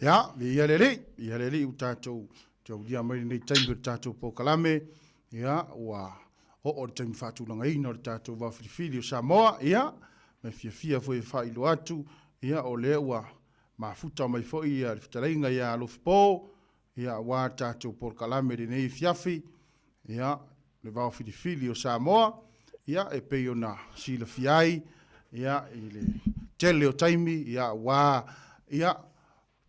Ia, viia le Alii, viia le Alii ua tatou taulia mai lenei taimi o le tatou polokalame, ia, ua oo le taimi faatulagaina o le tatou vao filifili o Samoa, ia, me fiafia foi e faailoa atu, ia, o lea ua mafuta mai foi ia le fetalaiga ia Alofipo, ia, aua le tatou polokalame i lenei afiafi, ia, le vao filifili o Samoa, ia, e pei ona silafia ai, ia, i le tele o taimi, ia, aua, ia,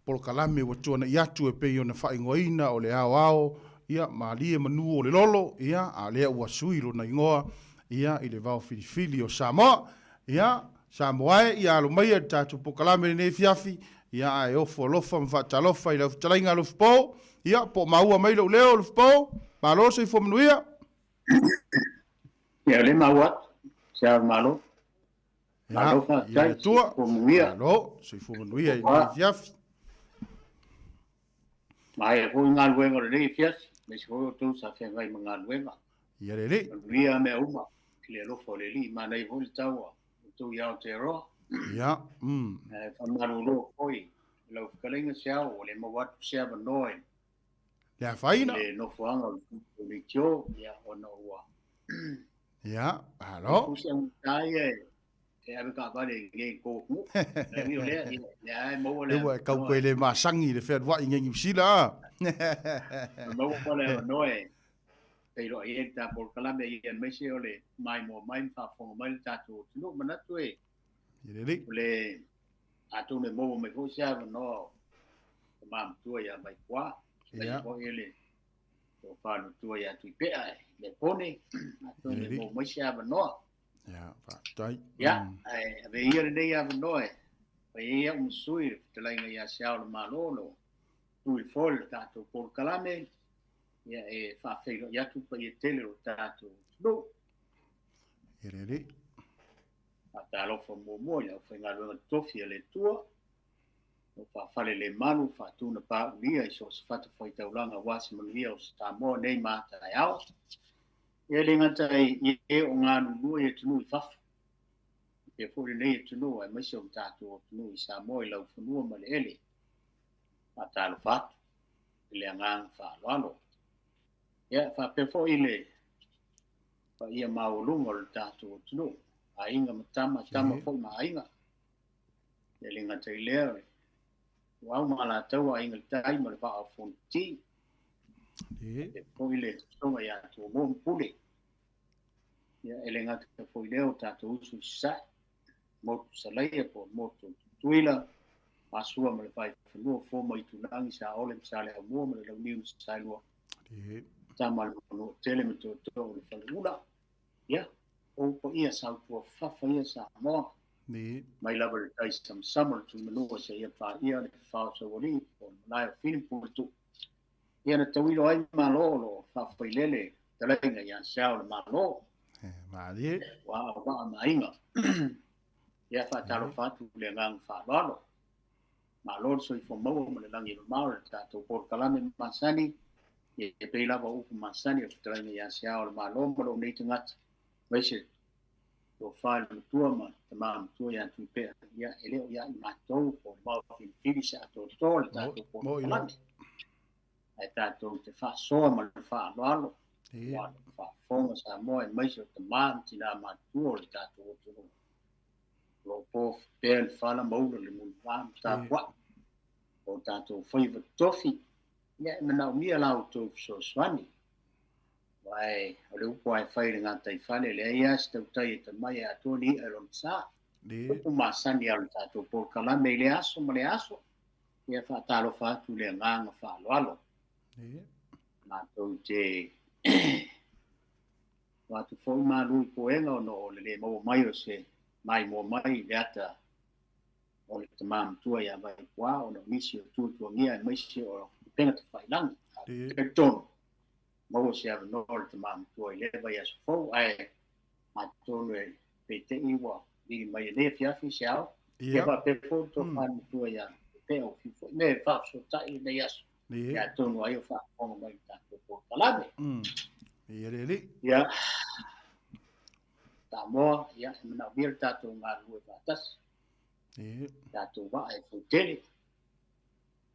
polokalame ua tuanai atu e pei ona faaigoaina o le aoao, ia, malie manu o le lolo, ia, a o lea ua sui lona igoa, ia, i le vao filifili o Samoa. Ia, Samoa e, ia alo maia i le tatou polokalame i lenei afiafi, ia, ae ofo alofa ma faatalofa i lau fetalaiga Alofipo, ia, po o maua mai lou leo Alofipo, malo soifua manuia. Ia, o lea e maua atu, se ao malo. Ia, Malo ia faafetai, le Atua, soifua manuia. malo, soifua manuia i lenei afiafi. Maea foi galuega o lenei afiafi, aemaise foi outou sa feagai ma galuega. Ia le Alii. Manuia mea uma i le alofa o le Alii, manaia foi le taua outou i Aotearoa. Ia, mm. Ae faamalolo foi i lau fetalaiga Seao, ua le maua atu se avanoa i Le afaina. le nofoaga o le leitio, ia, ona ua Ia, malo. Fusi augata ia e ave taavale i inei i tou atunuu. Ae ui o lea, ia, lea e maua le Ua e avanoa. kau koe le masangi le fealuai i Niu Sila a. Maua le avanoa e feiloai ai le ta polokalame ia aemaise o le maimoa mai ma faafofoga mai le tatou atunuu. Manatu e Ia lelei. o le atonu e maua mai foi se avanoa o tama matua ia Vaipua. Ia. Foi le tofa matua ia Tuipea e le pone. Atonu e maua mai se avanoa. Ia, faafetai. Ia, ae ave ia lenei avanoa e fai ai au ma sui le fetalaiga ia Seao le Malo lo tu i foi le tatou polokalame, ia e faafeiloai atu paia tele o le tatou atunuu. Ia lelei. Faatalofa muamua i le aufaigaluega totofi a le Atua, o faafale le malu, faatuna paulia i so o se fatafaitaulaga aua se manuia o Samoa nei ma taeao. Ia le gata i e o galulue i atunuu i fafo, faapea foi lenei atunuu aemaise o le tatou atunuu i Samoa i laufanua ma le ele. Faatalofa atu i le agaga faaaloalo. Ia faapea foi le paia maualuga o le tatou atunuu, aiga ma tama, tama foi ma aiga. Ia le gata i lea, o le Ituau ma Alataua, Aiga i le Tai ma le Vaa o Fonoti. Faapea foi le sosoga ia Tumua ma Pule. Ia e le gata foi i lea o tatou uso i Sasae, motu Salaia po o le motu o Tutuila, Masua ma le Vaifanua, Fofo ma Itulagi, Saole ma Saleaaumua ma le Launiu na Saelua, Tama a le Manuatele ma Tootoo o le Faleula. Ia, o paia sautua fafa ia Samoa. Mai lava le tai samasama o le Tuimanua seia paia le fafao saualii po o le malae o Fili ma Puletuu. Ia na tauilo ai malo o lo o faafailele fetalaiga ia Seao le Malo. Malie. Ua auvaa ma aiga. Ia faatalofa atu i le agaga faaaloalo. Malo le soifua maua ma le lagi e mamao le tatou polokalame masani. Ia e pei lava o upu masani o le fetalaiga ia Seao le Malo ma lou nei tagata. Aemaise tofa i le matua ma tama matua ia Tuipea. Ia e le o ia i matou po o le vao filifili se atoatoa le tatou polokalame. Ae tatou te faasoa ma le faaaloalo. Ua faafofoga Samoa aemaise o tama ma tina matutua o le tatou atunuu. O lo o po pea le fala ma ula le mulivā ma tapuai. O tatou faiva tofi, ia e manaomia la outou fesoasoani. Aua o le upu lava e fai i le gataifale, leai lava se tautai e tamai e atoa ni i'a i lona sa. Upu masani lava o le tatou polokalame i lea aso ma lea aso. Ia faatalofa atu i le agaga faaaloalo. Matou te avatu foi malu i puega ona o le le maua mai o se maimoa mai i le ata o le tama matua ia Vaipua ona o nisi o tuatuagia aemaise o upega tafailagi. Talitonu maua se avanoa o le tama matua i lea vaiaso fou, ae atonu e peitei ua vili mai e nei afiafi se ao. Ia faapea foi le tofa matua ia Pea o fiu foi me faafesootai lenei aso. Ia atonu ai o faafofoga mai le tatou polokalame. Ia le alii. Ia Samoa, ia e manaomia le tatou galulue faatasi. Tatou vaa e fautele.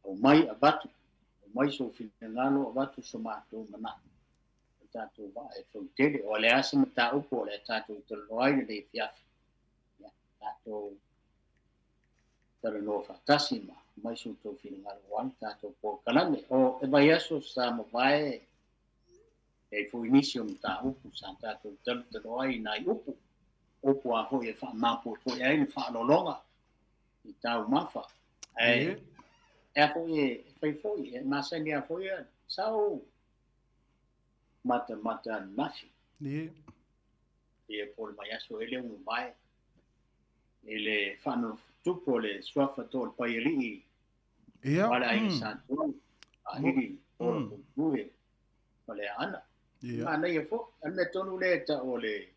O Omai avatu, omai sou finagalo avatu so matou manatu. O tatou vaa e fautele, o le a se mataupu o le a tatou talanoa ai lenei afiafi. Ia, tatou talanoa faatasi ma aumai so outou finagalo aua le tatou polokalame. O le vaiaso sa mavae, e i ai foi nisi o mataupu sa tatou talotaloa ai i nai upu, upu a foi e faamapoepoe ai le faaaloaloga i taumafa. Ae e a foi e fai foi, e masani a foi a sa ou matamata ananafi. Ia po o le vaiaso ea lea ua mavae i le faanofotupu o le suafa to o le Paialii. Aua le aiga Sa Tuala, Ahili, Ola Puipui, ma le Aana. Manaia foi. O le mea tonu lea e tau o le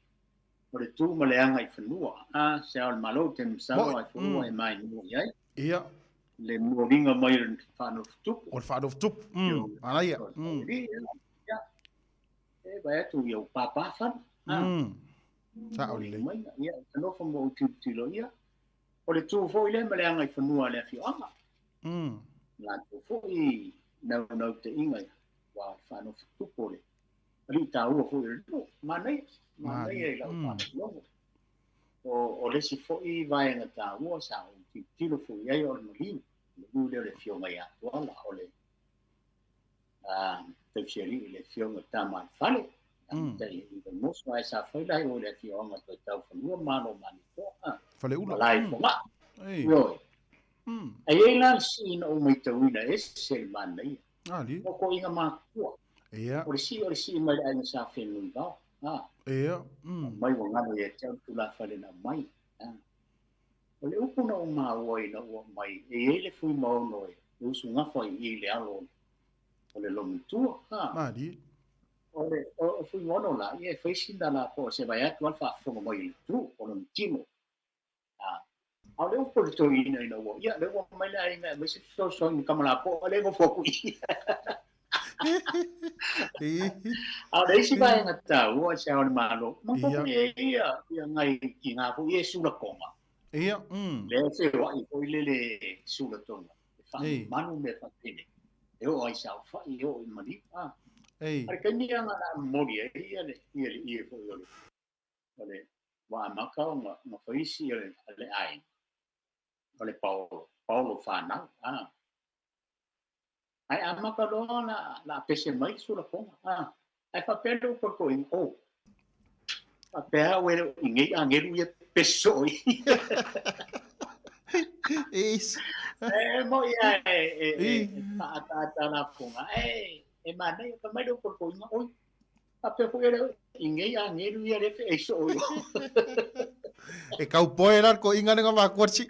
o le tu ma le agaifanua, a se ao o le Malo te masalo ai foi ua e maimoa i ai. Le moliga mai o le faanofotupu. O le faanofotupu. Manaia. Ia. E vaai atu ia ua pāpā fana. Sao lelei. Ia, nofo ma ou tilotilo ia. O le tu foi lea ma le agaifanua a le afioaga. Latou foi naunautaiga ia, aua o le faanofotupu o le alii taua foi o le nuu. Manaia, manaia i lau faalogologo. O le isi foi vaega taua sa ou tilotilo foi i ai o le maliu, le maliu lea o le afioga ia Tuala, o le tausialii i le afioga i Tama a le Fale, i Vaimoso, ae sa fai la i o i le afioaga toe taufanua Malo Malietoa, Faleula, malae i Fogaa. Ioe. Ae i ai la le sii na ou maitauina e ese le manaia. O toeaiina matutua. O le sii o le sii mai le aiga Sa Fenunuivao. Mai ua galo ia te au le tulafale na aumai. O le upu na ou maua ina ua aumai, e i ai le Fuimaono e usugafa i i le alo o le Lomitua. Malie. O le Fuimaono la, ia e fai sina la po o se vae atu a le faafofoga mai i le tu o lona tino. A o le upu o le toeaina ina ua, ia, lea ua aumai le aiga e aumai se fesoasoani i tama lapoa, lea e nofo atu i i. A o le isi vaega taua i se ao o le Malo, manatua foi e i ai ia nai tina foi ia e sulatoga. Lea e feoai foi lele sulatoga, e faamamalu mea faapene, e oo lava i saofai, e oo i maliu. A o le taimi lava na momoli ai ia le ie foi o le o le ua amata ona fai isi a le aiga, o le Paolo, Paolo fanau, a. Ae amata loa ona apese mai le sulafoga, a. Ae faapea le upu a le toeaina, oh, faapea au e le o i nei agelu ia pepesi soo i. E moi a e faaataata lafoga, ae e manaia, fai mai le upu a le toeaina, oi, Faapea foi le i nei agelu ia le fe'ei soo i E kaupoe la le toeaina lea na vatua le sii.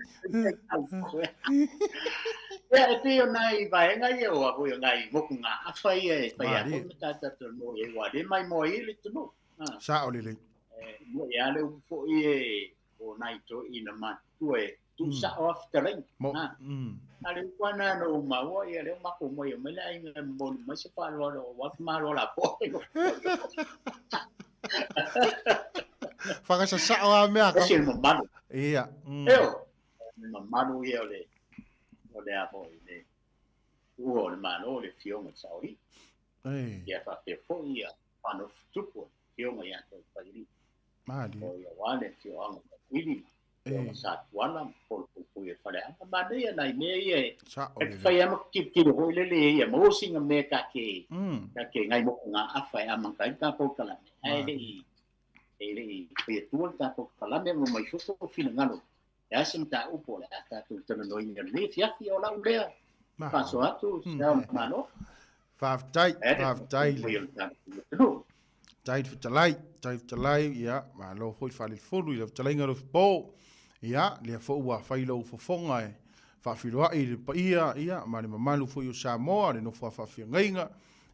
Ia, e pei o nai vaega ia o a foi o nai motugaafa ia e fai a foi ma tatou talanoa i ai, aua o lea e maimoa ai le atunuu. Sao lelei. E moi lava le upu foi e o nai toeaiina matutua e tuusao lava fetalaiga. A o le upu lava lena na ou maua, ia lea ua matou omai, omai le aiga e momoli mai se faaaloalo aua le tamaloa lapoa. Fagasasao lava mea. Ese le mamalu. Ia. Ioe, le mamalu ia o le o le a foi le ua o le Malo, le Afioga i le Saoalii. Ia faapea foi ia Fanofotupu, le Afioga ia Toeolesulusulu. Malie. O ia aua le afioaga o Taupili, afioaga Sa Tuala ma Polopuipui o Faleaga. Manaia nai mea ia e fai lava ma tilotilo foi lele ia maua sina mea ta te ta te nai motugaafa e amata ai le tatou kalame. Ae le i e le i fai atua le tatou kalame ma mai foi tou finagalo. E a se mataupu o le a tatou talanoaina i lenei afiafi o lau lea faasoa atu se ao o le Malo. Faafetai, faafetai. Tai le fetalai, tai le fetalai, ia, malo foi le faalelefulu i lau fetalaiga Alofipo. Ia, lea foi ua fai lou fofoga e faafiloai i le paia, ia, ma le mamalu foi o Samoa, le nofo a faafeagaiga,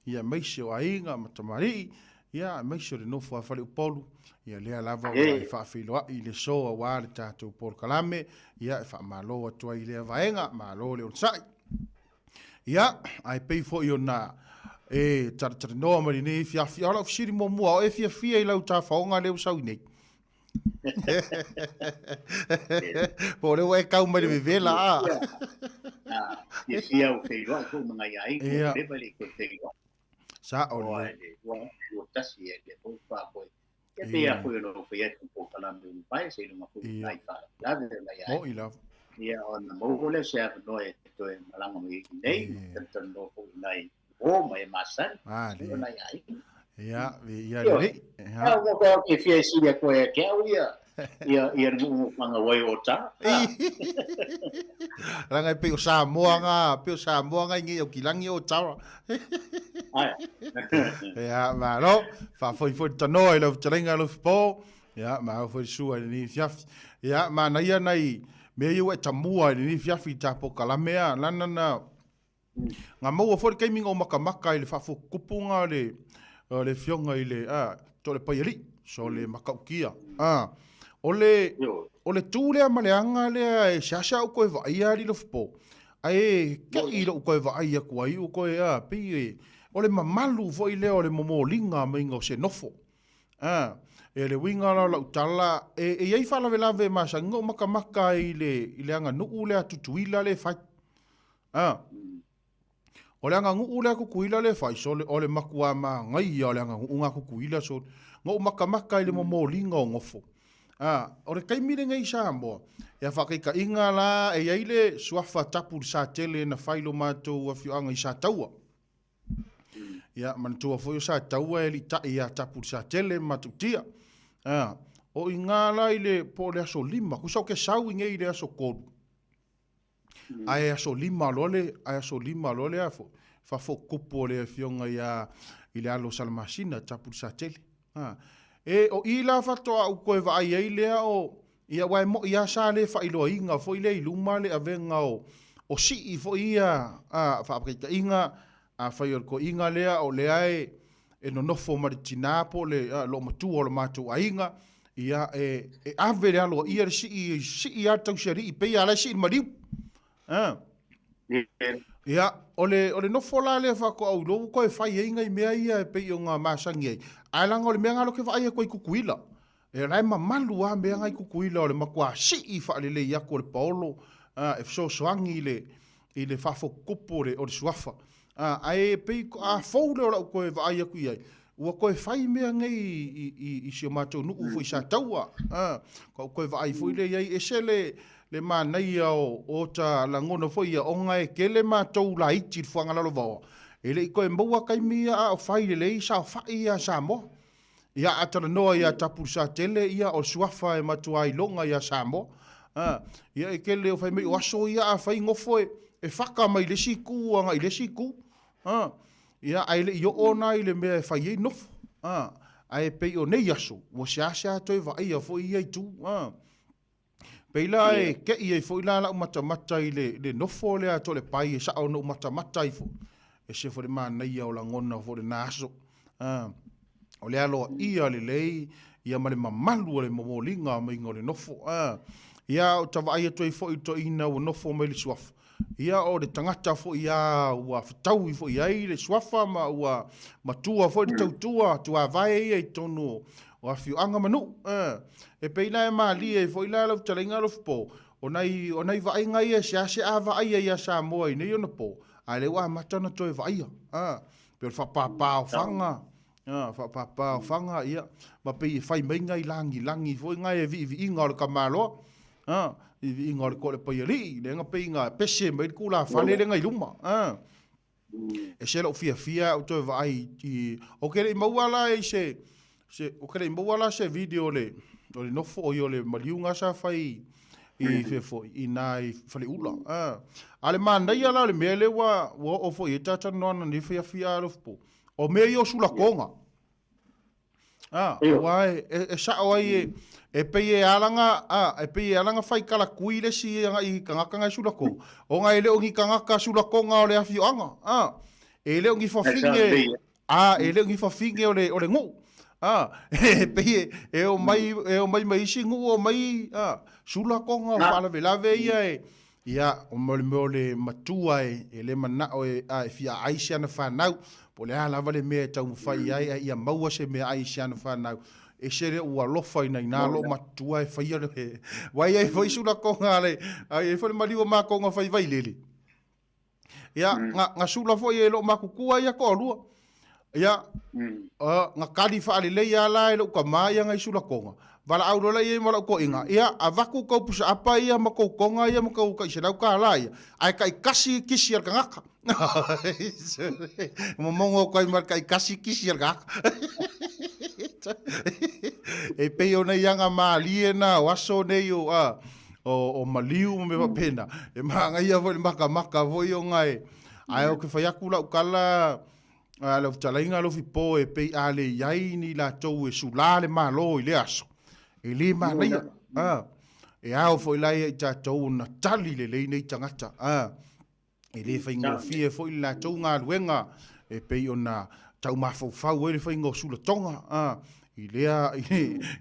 ia, aemaise o aiga ma tamalii, ia, aemaise o le nofo a Faleupolu, ia, lea lava ua e faafeiloai i le aso aua le tatou polokalame, ia, e faamalo atu ai i lea vaega, malo le onosai. Ia, ae pei foi ona e talatalanoa mai lenei afiafi, a o lau fesili muamua, o e fiafia i lau tafaoga lea ua sau i nei? Po o lea ua e kau mai le vevela, a? Fiafia au feiloai foi ma nai aiga, ua leva e le i toe feiloai. Sa'o lelei. Oa le 21 e lea foi faatoa toe. Ia pei lava foi ona ou fai atu i polokalame ua mavae, seiloga foi i nai faalavelave o nai aiga. Mo'i lava. Ia ona maua lea o se avanoa e toe malaga mai ai i inei, talatalanoa foi i nai uo ma e masani, o nai aiga. Ia, ia lelei. Ia, ua ou fiafia e sili atu ai ia te au ia, ia, ia le nuunuufaga wai o Otara. Leaga e pei o Samoa nga, pei o Samoa nga i ngei au kilagi o Otara. Ae. Ia, malo, faafoifoi le tanoa i lau fetalaiga Alofipo. Ia, malo foi le sua i lenei afiafi. Ia, manaia nai mea ia ua e tamua i lenei afiafi i ta polokalame a, lana na Nga maua foi le taimi na ou matamata i le faafuatutupuga o le o le afioga i le a to le Paialii so le matautia a o le o le tu lea ma le aga lea e seasea ou toe vaaia alii Lofipo ae kei lou toe vaai atu ai ua toe a pei e o le mamalu foi lea o le momoliga maiga o se nofo a e le uiga la o lau tala e e i ai faalavelave masani na ou matamata ai i le i le aganuu lea a Tutuila lea e fai. A. O le aganuu lea a Tutuila lea e fai, sole, o le matua manaia o le aganuu na a Tutuila, sole. Na ou matamata i le momoliga o nofo. A. O le taimi lenei i Samoa, ia faataitaiga la, e i ai le suafa tapu i le Satele na fai i lo matou afioaga i Sataua. Ia, manatua foi o Sataua e alii ia Tapu i le Satele ma Matutia. A. O i ina la i le, po o le aso 5, tusa ou te sau i nei i le aso 3, Ae aso 5 loa le, ae aso 5 loa le a foi, faafotutupu o le afioga ia, i le alo o Salamasina, Tapulisatele. A. E, o i la faatoa ou toe vaai ai lea o, ia aua e mo'i lava sa le faailoaina foi lea i luma le avega o, o sii foi ia, a, faataitaiga, afai o le toeaina lea o lea e, e nonofo ma le tina po o le loomatua o le matou aiga, ia, e, e ave le aloaia le sii, sii lava le tausialii, pei lava la e sii le maliu. A. Ia, o le, o le nofo la lea faatoa ou iloa ua toe fai ai nai mea ia e pei ona masani ai, ae leaga o le mea lena ou te vaai atu ai i Tutuila. E la e mamalu lava mea na i Tutuila o le matua sii faalelei atu o le paolo, a, e fesoasoani i le, i le faafotutupu o le, o le suafa. A, ae pei a fou lea o lau toe vaai atu i ai, ua toe fai mea nei i, i, i si o matou nuu foi i Sataua. A, ua toe vaai foi lea i ai, ese le, le manaia o, o ta lagona foi ia, ona e tele matou laiti i le fuaga lalovaoa, e le i toe maua taimi ia a o fai lelei saofai ia Samoa. Ia, a talanoa ia Tapulisatele, ia, o le suafa e matuā iloga ia Samoa. A, ia, e tele o fai mai o aso ia a fai nofo e, e faka mai le isi itu agai i le isi itu. A, ia, ae le i oo na i le mea e fai ai nofo. A, ae pei o nei aso, ua seasea toe vaaia foi ia itu. A. Pei la e keʻi ai foi la lau matamata i le, le nofo lea a Toalepai e sao ona ou matamata ai foi. Ese foi le manaia o lagona foi o lena aso. A, o le aloaia lelei ia ma le mamalu o le momoliga maiga o le nofo. A, ia ou ta vaai atu ai foi i le toeaina ua nofo mai le suafa. Ia o le tagata foi a ua fetaui foi i ai le suafa ma ua matua foi le tautua tuavae ia i totonu o afioaga ma nuu. E pei la e malie ai foi la lau fetalaiga Alofipo, o nai, o nai vaaiga ia e seasea vaaia ia Samoa i nei ona po, a o lea ua amata ona toe vaaia. Pei o le faapapaofaga, A, faapapaofaga, ia, ma pei e fai mai nai lagilagi foi nai e viiviiga o le tamaloa, a, viiviiga o le toa o le paialii, lea na pei na pese mai le tulafale lea na i luma, a. Ese lou fiafia au toe vaai i, ou te le i maua la i se, se, ou te le i maua la se video o le, o le nofo, oi o le maliu na sa fai i fea foi, i na i Faleula, a. A o le manaia la o le mea lea ua, ua oo foi i ai ta talanoaga nei afiafi a Alofipo, O mea ia o sulakoga. A, aua e, e, e sao ai e, e pei e alanga, a, e pei e alanga fai kalakui le si anga i tagata ngai sulakoga. Ona e le o ni tagata sulakoga o le afioaga. A, e le o ni fafine, a, e le o ni fafine o le, o le nuu. A, e pei e, e o mai, e o mai ma isi nuu o mai, a, sulakoga o faalavelave ia e, Ia, o le mea o le matua e, e le manao e, a, e fia ai si ana fanau, po o le a lava le mea e taumafai i ai, a ia maua se meaai i si ana fanau. Ese le ua alofa ina inā loo matua e faia le, aua e i ai foi sulakoga a le, a i ai foi le maliu o matou na fai Vailele. Ia, ga, gasula foi e lou matutua ia toalua. Ia, ga kali faalelei lava la e lou tama ia nai sulatoga. Valaau loa la i ai ma lau toeaina, ia, avatu tou pusaapa ia ma tou toga ia ma tou tai $100 ia, ae taitasi kisi a le tagata. Momono atu ai ma le taitasi kisi a le tagata. E pei o nei aga malie na o aso nei o, a, o, o maliu ma mea faapena. E manaia foi le makamaka foi ona e, ae ou te fai atu lau tala, a lau fetalaiga Alofipo e pei a le i ai ni latou e sulā le Malo i lea aso, e le manaia. A, e ao foi la ia i tatou ona tali lelei nei tagata. A, e le faigofie foi le latou galuega e pei ona tau mafaufau ai le faiga o sulatoga a, i lea,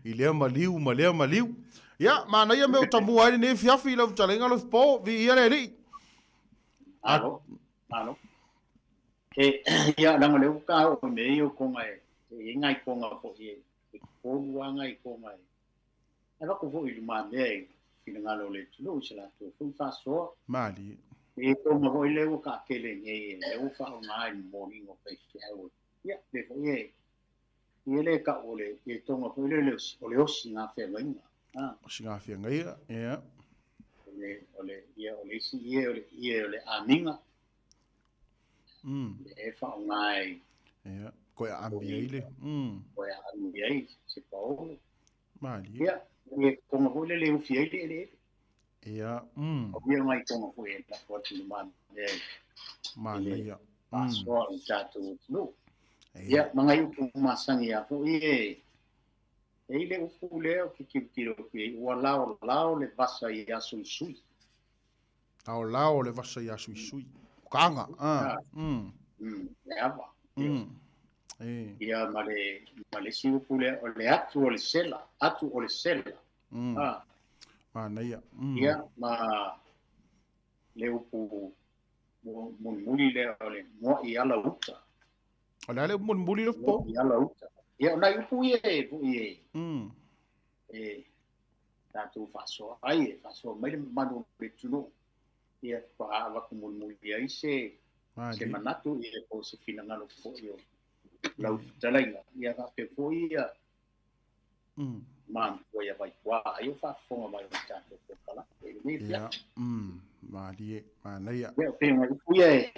i lea maliu ma lea maliu. Ia, manaia mea o tamua ai lenei afiafi i lau fetalaiga Alofipo, viia le Alii. Malo, malo. E, ia, leaga o lea ua ta oo i mea ia o toga e, e i ai nai toga foi e, e tolu lava nai toga e, e avatu foi i lumamea i finagalo o le atunuu i se latou foi faasoa. Malie. E toga foi lea ua taatele nei, lea ua faaaoga i momoliga o faifeau. Ia, le foi e, ia le tau o le, e toga foi lea o le osigafeagaiga. Ah. Osigafeagaiga, ia. O le, o le, ia, o le isi ie o le ie o le amiga. E faaaoga ai. Ia, koe aami ai le. Koe aami ai se paolo. Malie. Ia, e toga foi lele e ufi ai le eleele. Ia, O ia ngai toga foi e lafo atu i lumamea. Manaia. Faasoa i tatou atunuu. Ia, ma ngai upu masani a foi e e i le upu lea ou te tilotilo atu i ai, ua laolao le vasa iā Suisui. Laolao le vasa iā Suisui. O ka aga, a. Le ava. E. Ia, ma le, ma le isi upu lea, o le atu o le sela, atu o le sela. A. Manaia. Ia, ma le upu mulimuli lea o le mua'i ala uta. O le a le upu mulimuli Alofipo? Mua'i ala uta. Ia, o nai upu ia e foi e, e tatou faasoa ai, e faasoa mai le mamalu o le atunuu, ia faatoa avatu mulimuli ai se, se manatu ia po o se finagalo foi o lau fetalaiga. Ia faapea foi ia matua ia Vaituā, ai o faafofoga mai i le tatou polokalame i lenei afiafi. Ia, malie, manaia. Ia, pei o nai upu ia e,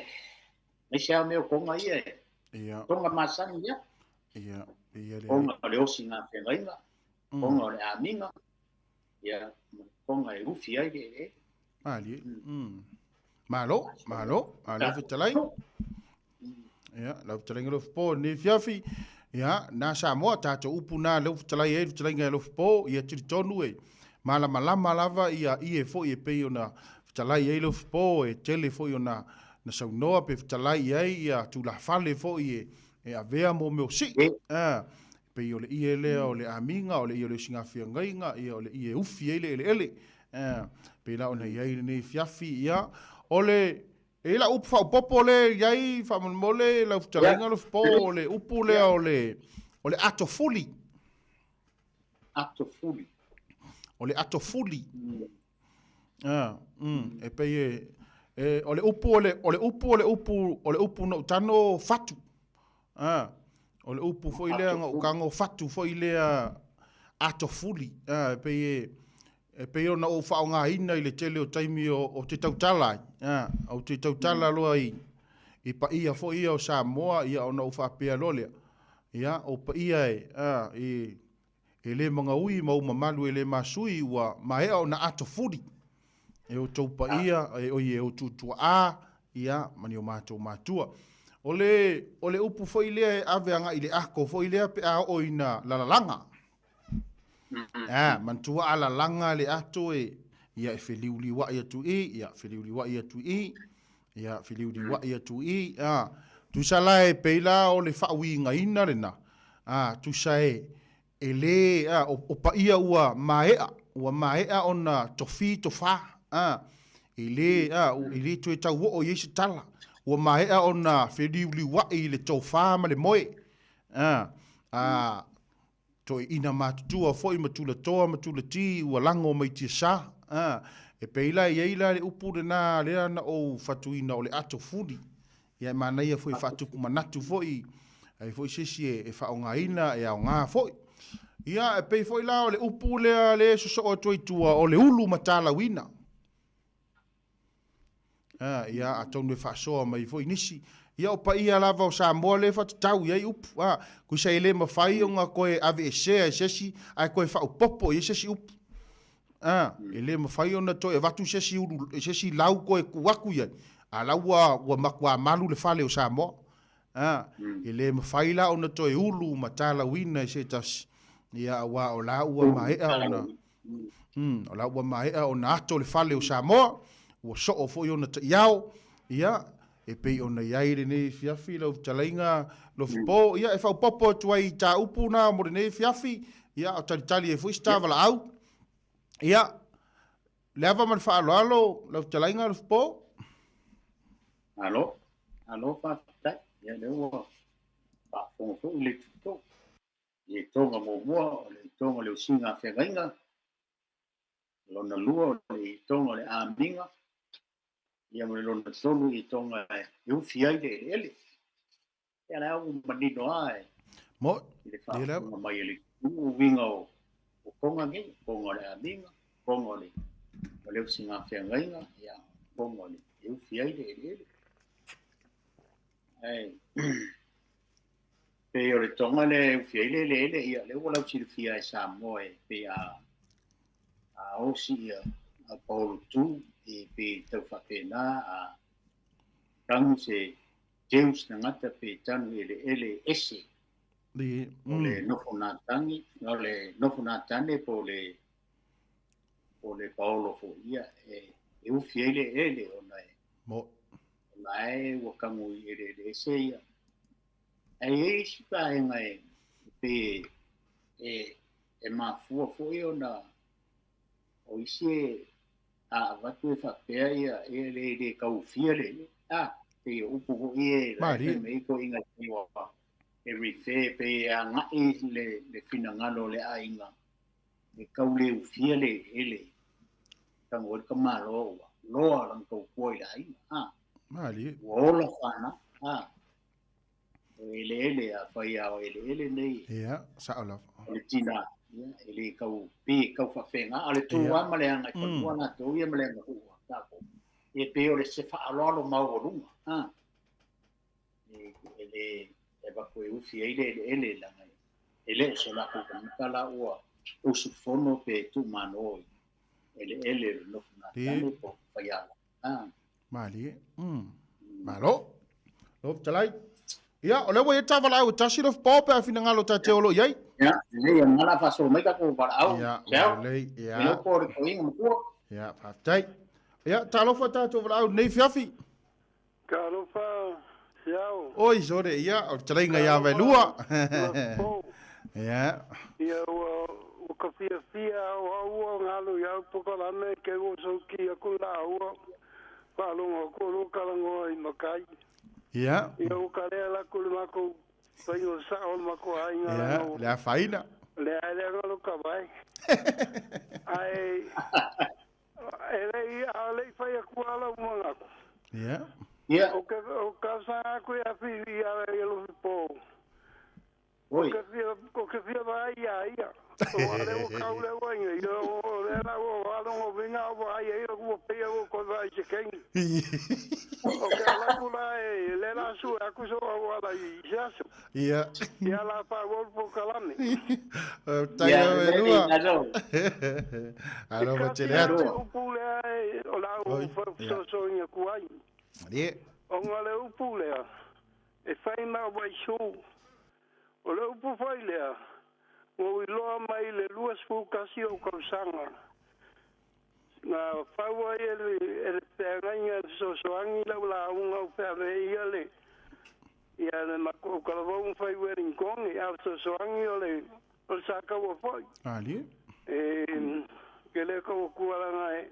aemaise lava mea o toga ia e, toga masani ia. Ia, ia le. Toga o le osigafeagaiga, toga o le amiga, ia, ma le toga e ufi ai le eleele. Malie. Malo, malo, malo fetalai. Ia, lau fetalaiga Alofipo i lenei afiafi. Ia, na Samoa, tatou upu na lea ua fetalai ai le fetalaiga i Alofipo, ia talitonu e malamalama lava ia ie foi e pei ona fetalai ai Alofipo, e tele foi ona na saunoa pe fetalai i ai ia tulafale foi e e avea mo mea o sii. A, pei o le ie lea o le amiga, o le ie o le osigafeagaiga, ia o le ie e ufi ai le eleele. A, pei la ona i ai lenei afiafi, ia, o le, e i ai lau upu faaopoopo lea e i ai faamolemole lau fetalaiga Alofipo, o le upu lea o le, o le atofuli. Atofuli. O le atofuli. Ah, e pei e, e, o le upu o le, o le upu o le upu, o le upu na ou tago fatu. Ah, o le upu foi lea na ou tago fatu foi lea atofuli. Ah, e pei e, e pei ona ou faaaogaina i le tele o taimi o, o te tautala ai. Ah, ou te tautala loa i, i paia foi ia o Samoa, ia ona ou faapea loa lea. Ia, o paia e, ah, i, E le magaui ma ou mamalu e le masui ua maea ona ato fuli e outou paia e oi e ou tutuaa ia ma ni o matou matua. O le o le upu foi lea e ave agai i le ako foi lea pe a oo ina lalalaga. A, manatua a lalaga le ato e ia e feliuliuai atu i, ia feliuliuai atu i, ia feliuliuai atu i, a, tusa la e pei la o le faauigaina lena, a, tusa e, e lē, a, o, o paia ua maea, ua maea ona tofi tofā, a, e lē, a, e lē toe tau oo i ai se tala, ua maea ona feliuliuai i le tofa ma le moe, a, a, Toeaina matutua foi ma tulatoa ma tulatī ua lago mai tiasa, a, E pei la e i ai la le upu lena lea na ou fatuina o le ato fuli. Ia e manaia foi e faatupu manatu foi, ai foi se isi e faaaogaina, e aoga foi. Ia, e pei foi la o le upu lea lea e sosoo atu ai i tua, o le ulu matalauina. A, ia, atonu e faasoa mai foi nisi. Ia, o paia lava o Samoa lea e faatatau i ai upu. A, tusa e le mafai ona toe aveesea e se isi ae toe faaopoopo i ai se isi upu. A, e le mafai ona toe avatu se isi ulu, se isi lau toe tuu atu i ai, a la ua, ua matuā malu le fale o Samoa. A, e le mafai la ona toe ulu matalauina e se tasi, ia, aua o la ua maea ona, o la ua maea ona ato le fale o Samoa, ua soo foi ona taiao, ia, e pei ona i ai lenei afiafi lau fetalaiga Lofipo, ia, e faaopoopo atu ai i tā upu na mo lenei afiafi, ia, a o talitali ai foi se tā valaau. Ia, le ava ma le faaaloalo lau fetalaiga Lofipo. Malo, malo faafetai. Ia, lea ua faafofoga foi le tutou. I le itoga muamua o le itoga o le usiga a feagaiga, lona lua o le itoga o le amiga, ia ma le lona tolu itoga e ufi ai le eleele. Ia la ua manino lava e Mo, i le faafofoga mai e le uiga o toga nei, toga o le amiga, toga o le usiga a feagaiga, ia toga o le e ufi ai le eleele. Ae pei o le toga lea e ufi ai le eleele, ia lea ua lausilafia e Samoa e pei a osi ia a paolo tu, e pei tau faapena a tanu se Deus na gata pe tanu eleele ese. O le nofo nā tangi, o le nofo nā tane po o le paolo fo ia e ufi ai le eleele ona e Mo. Ona e ua kagu i eleele ese ia. Ae i ai isi vaega e pe e mafua foi ona o isi e a avatu e faapea ia e le le kaufia le a pei o upu foi e Malie. Mai ko inga ua e refer pe agai le finagalo o le aiga e kau le ufia le ele tago le ka malo ua loa lana tautua i le aiga a Malie. Ua ola fana a o eleele a fai a o eleele nei. Ia, sao lava. O le tina ia e le kau pe kau faafega a le tu a ma le aga i fanua latou ia ma le aganuu a tatou e pei o le se faaaloalo maualuga a e le e avatu e ufi ai le eleele laga e le o se latou tagata la ua usufono pe tuumano i eleele le nofo natane po faiala a. Malie. Malo. Lau fetalai. Ia, o lea ua i ai tavalaau e tasi Lofipo pe a finagalo ta te o lo o i ai. Ia, lelei o lena la faasolo mai tatou valaau. Ia, Seao. Lelei, ia. E po le toiga matua. Ia, faafetai. Ia, talofa tatou valaau nei fiafi. Talofa, Siao. Oi, sore, ia, o le fetalaiga ia Vaelua. Ia. Ia ua ua ka fiafia o au ua galu i au pokalame ke ua sauki aku la ua faalogo aku o loo talanoa i matai. Ia. Ia ua kalea laku le matou faiga o sao o le matou aiga. Ia, le afaina. Le ae leaga lo kavae. Ae e le'i a le'i fai atu ala ua manatu. Ia. Ia. O ke o talosaga atu ia Fili ia ia Lofipo. Oi. O ke fia vaai ia ia. O a le ua kau le ua inga. Ia o le la ua alogo vinga o vaai ia ua peia ua koe vaai se kengi. O ke ala ku la e le la su aku so au ala i se aso. Ia. Ia la pa ua po kalame. Tai Ia, au e lelei, lua. Naso. Alo ma tele E atu. kasi upu lea e o la Oi, u ia. fesoasoani atu ai. Malie. Ona le upu lea, e fai ma waisu. O le upu fai lea, ua iloa mai le 21 o tausaga. Na fau ai e le feagaiga e fesoasoani lau lauga o feaveaia le ia le matou talavou ma fai Wellington a fesoasoani o le sakaua foi. Malie. E ke le kau kualaga e.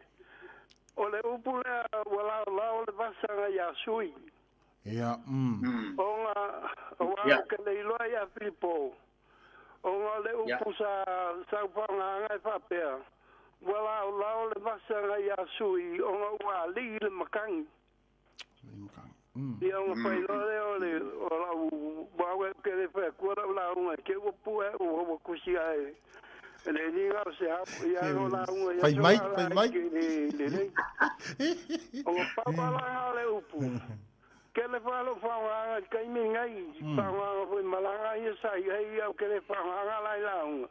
O le upu lea ua laolao le vasaga iā sui. Ia. Ona o Ia. au ke le iloa ia Filipo. Ona o le upu sa saufagaga e faapea. Ua laolao le vasaga iā Sui ona ua alii le matagi. Ia ona failoa lea o le o lau au e ke le fai atua lau lauga e te ua pue ua ua tusi ae e le liga o se ao ia o lauga ia Fai mai, fai mai. Lelei. Ona pau alaga o le upu. Ke le whalo whaongaga i taimi ngai, whaongaga foi malaga ia sa i ai au ke le whaongaga lai launga.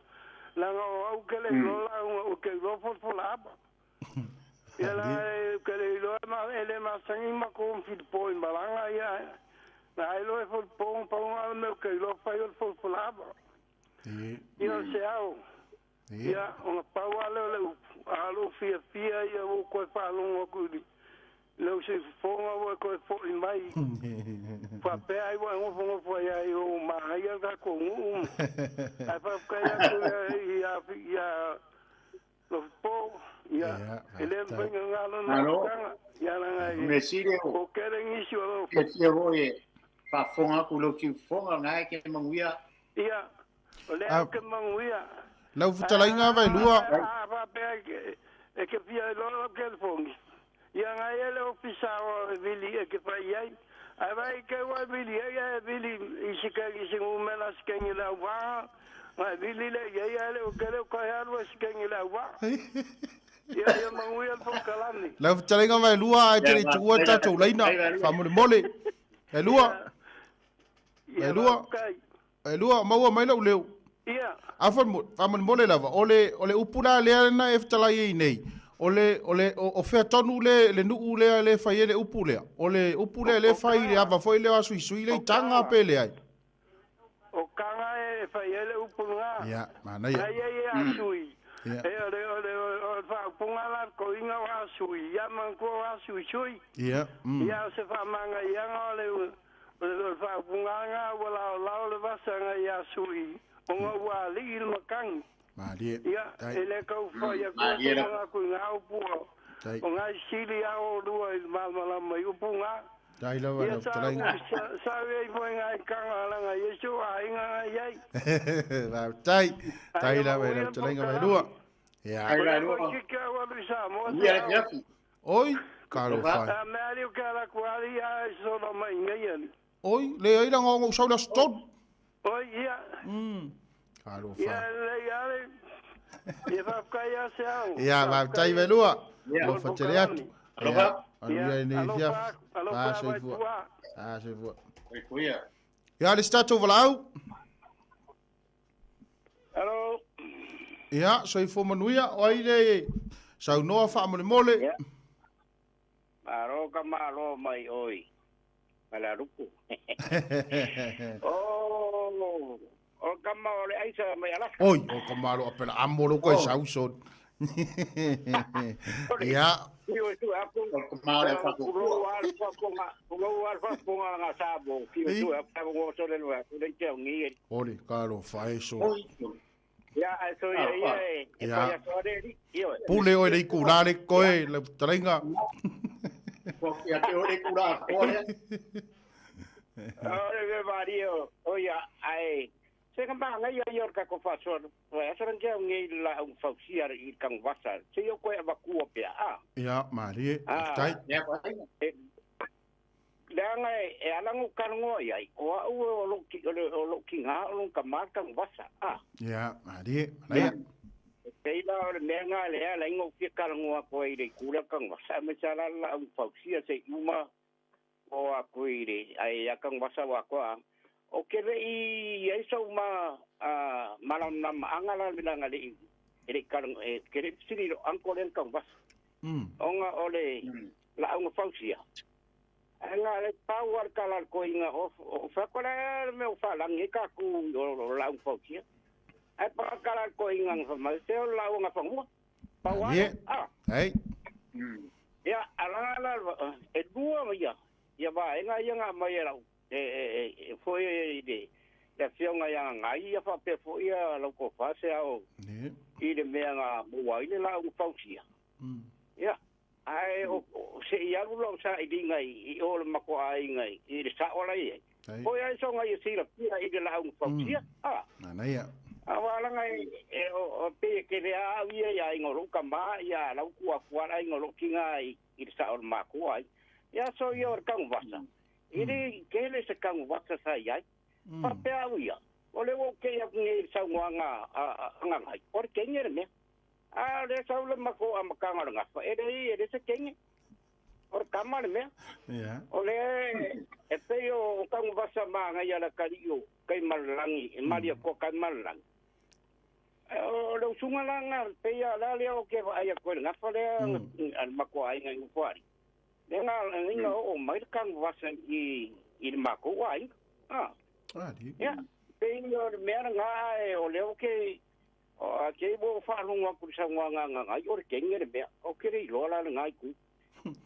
Langa o au ke le iloa launga o ke iloa folafola apa. Ia la e ke le iloa ma e le masangi ma ko filipo i malaga ia. Na ai loa e folipo paunga le mea o ke iloa fai o le folafola apa. Ia o se ao. Ia, ona pau lava lea o le upu, a o lou fiafia ia ua ou toe faalogo atu i lou siufofoga ua e toe foi mai faapea ai ua e nofonofo ai ai o manaia le tatou nuu ae faafetai atu ia ia Lofipo ia e le mafai ona galo na tulaga ia leaga e o tele nisi o lo fiafia foi e faafofoga atu i lou siufofoga na e ke manuia. Ia o lea ou te manuia. Lau fetalaiga Vaelua. A faapea e te fia iloa lau telefoni, ia na i ai le ofisa o e vili e te fai i ai. Ae vaai i te ua e vili ai ae vili i se i se numera sikeni i le auvaga, na e vili lea i ai ae le o tele o toe alu e sikeni i le auvaga. Ia, ia manuia le polokalame. Lau fetalaiga Vaelua ae te le i tuua le tatou laina, faamolemole. Vaelua. Vaelua. Vaelua, maua mai lou leo. Ia. A faamolemole lava, o le, o le upu la lea na e fetalai ai nei, o le, o le, o, o fea tonu le, le nuu lea le fai ai le upu lea? O le upu lea le fai i le ava foi lea o Asuisui le i Taga pe leai? O Taga e fai ai le upu lena. Ia, manaia. Ai ai e Asui. E o le, o le, o le faaupuga la le toeaina o Asui, ia manatua o Asuisui. Ia, mm. Ia, o se faamagaiaga o le, O le faaupuga lena ua laolao le vasaga ia Sui ona ua alii le matagi. Malie. Ia, e le tau fai atua se manatu i nga upu o ngai sili a olua i le malamalama i upu nga. Tai lava lau fetalaiga. Sa ai foi ngai kanga langa Iesu aiga ngai ai. Faafetai. Tai lava i lau fetalaiga Vaelua. Ia. Tai Vaelua. Ia, Oi, talofa e. A mea ali o ke ala ku ali a e sola mai nei ali. Oi, leai langa ona ou sau i le aso 3. Oi, ia. Talofa. Ia, lelei ale. Ia faafetai ia se ao. Ia, faafetai Vaelua. Alofa tele atu. Alofa. Manuia lenei afiafi. Alofa, soifua. A, soifua. Soifua ia. Ia, le isi tatou valaau. Hello. Ia, soifua manuia, o ai le saunoa faamolemole? Ia. Malo ka malo mai oi. Malaruku. Oh, o kama o le aisa mai Alaska. Oi, o ka malo apela amo lo koe sau son. Ia. Io tu aku. O ka malo e whakukua. Ko alfa ponga nga sabo. Ki tu aku ko so le lo ku le te ngi. Ori, ka lo fae so. Ia, ai so ia ia e. Ia. Ia. Pule oe le iku la le koe le talainga. Ko ia te ore kura ko le. Ore ve vario. O ia ai Se ka maga ia ia ka ko faso. Wa sa rang ngi la un fausia i kang vasa. Se yo ko e vakua pe a. Ia, malie, tai. Ia, ko ai. Leaga e ala ngo kalongoa i ai, o au o lo ki o lo ki ngā o lo ka ma kang vasa a. Ia, malie, manaia. Pei la o le mea ngā le ala ingo fia kalongoa ko i le kula kang vasa me sa la la un fausia se uma o a ko i le ai a kang vasa wa ko a. O ke le i ai sau ma a mala na maanga la le nga le i le kalongo e ke le sili lo angko le kang vasa. Onga o le la unga fausia. Nga le pau al kala ko inga o fa ko le me o fa langi ka ku o la un fausia. Ai pa kala ko inga fa ma se o la unga fa mua. Pau a. Hey. Ya ala ala e dua ia. Ia va inga ia nga mai la e foi e de le fionga ia ngai ia fa pe fo ia lo ko fa se ao. I le mea nga mua i le la un fausia. Ia. Ai o se i alu lau sa i linga i o le makoa ai ngai i le sa ola i ai. Poi ai songa i sila pia i le lau fausia. Ah. Nanaia. A walanga e o pe ke le a ia ia ingo ka ma ia lau ku aku ala ingo kinga i sa o ma ku ai. Ia so ia o kang vasa. Iri ke le se kang vasa sa ia. Pa pe au ia. O le o ke ia ngi sa nganga a ngai. O ke ngi me. A le sa le mako a makanga nga. E le e se ke ngi. O kama le me. Ia. O le e pe o kang vasa ma ngai ala kali o kai malangi, e malia ko kai malangi. O le usunga langa pe ia la le o ke ai ko nga fa le al mako ai ngai ngwari. Le nga nga o mai kang vasa i mako ai. Ah. Ali. Ia. Pe o le mea nga e o le o ke o a ke bo fa lunga ku sa nga nga ngai o ke ngi le mea o ke le lo la ngai ku.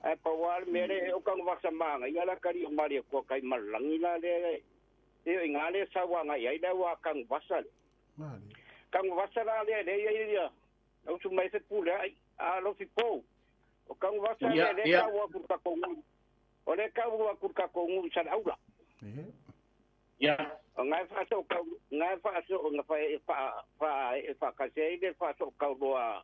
Ai pa wa le mere o kang vasa ma ngai ala kali o maria ko kai malangi la le e nga le sa wa ngai ai la wa kang vasa. Mali. Kang vasa la le le ia ia. Au su mai se pule ai a lo fi po. O kang vasa le le ka wa ku ka ko. O le ka wa ku ka ko ngu sa aula. Ia. O ngai fa so ka ngai fa so nga fa fa fa ka se le fa so ka lo a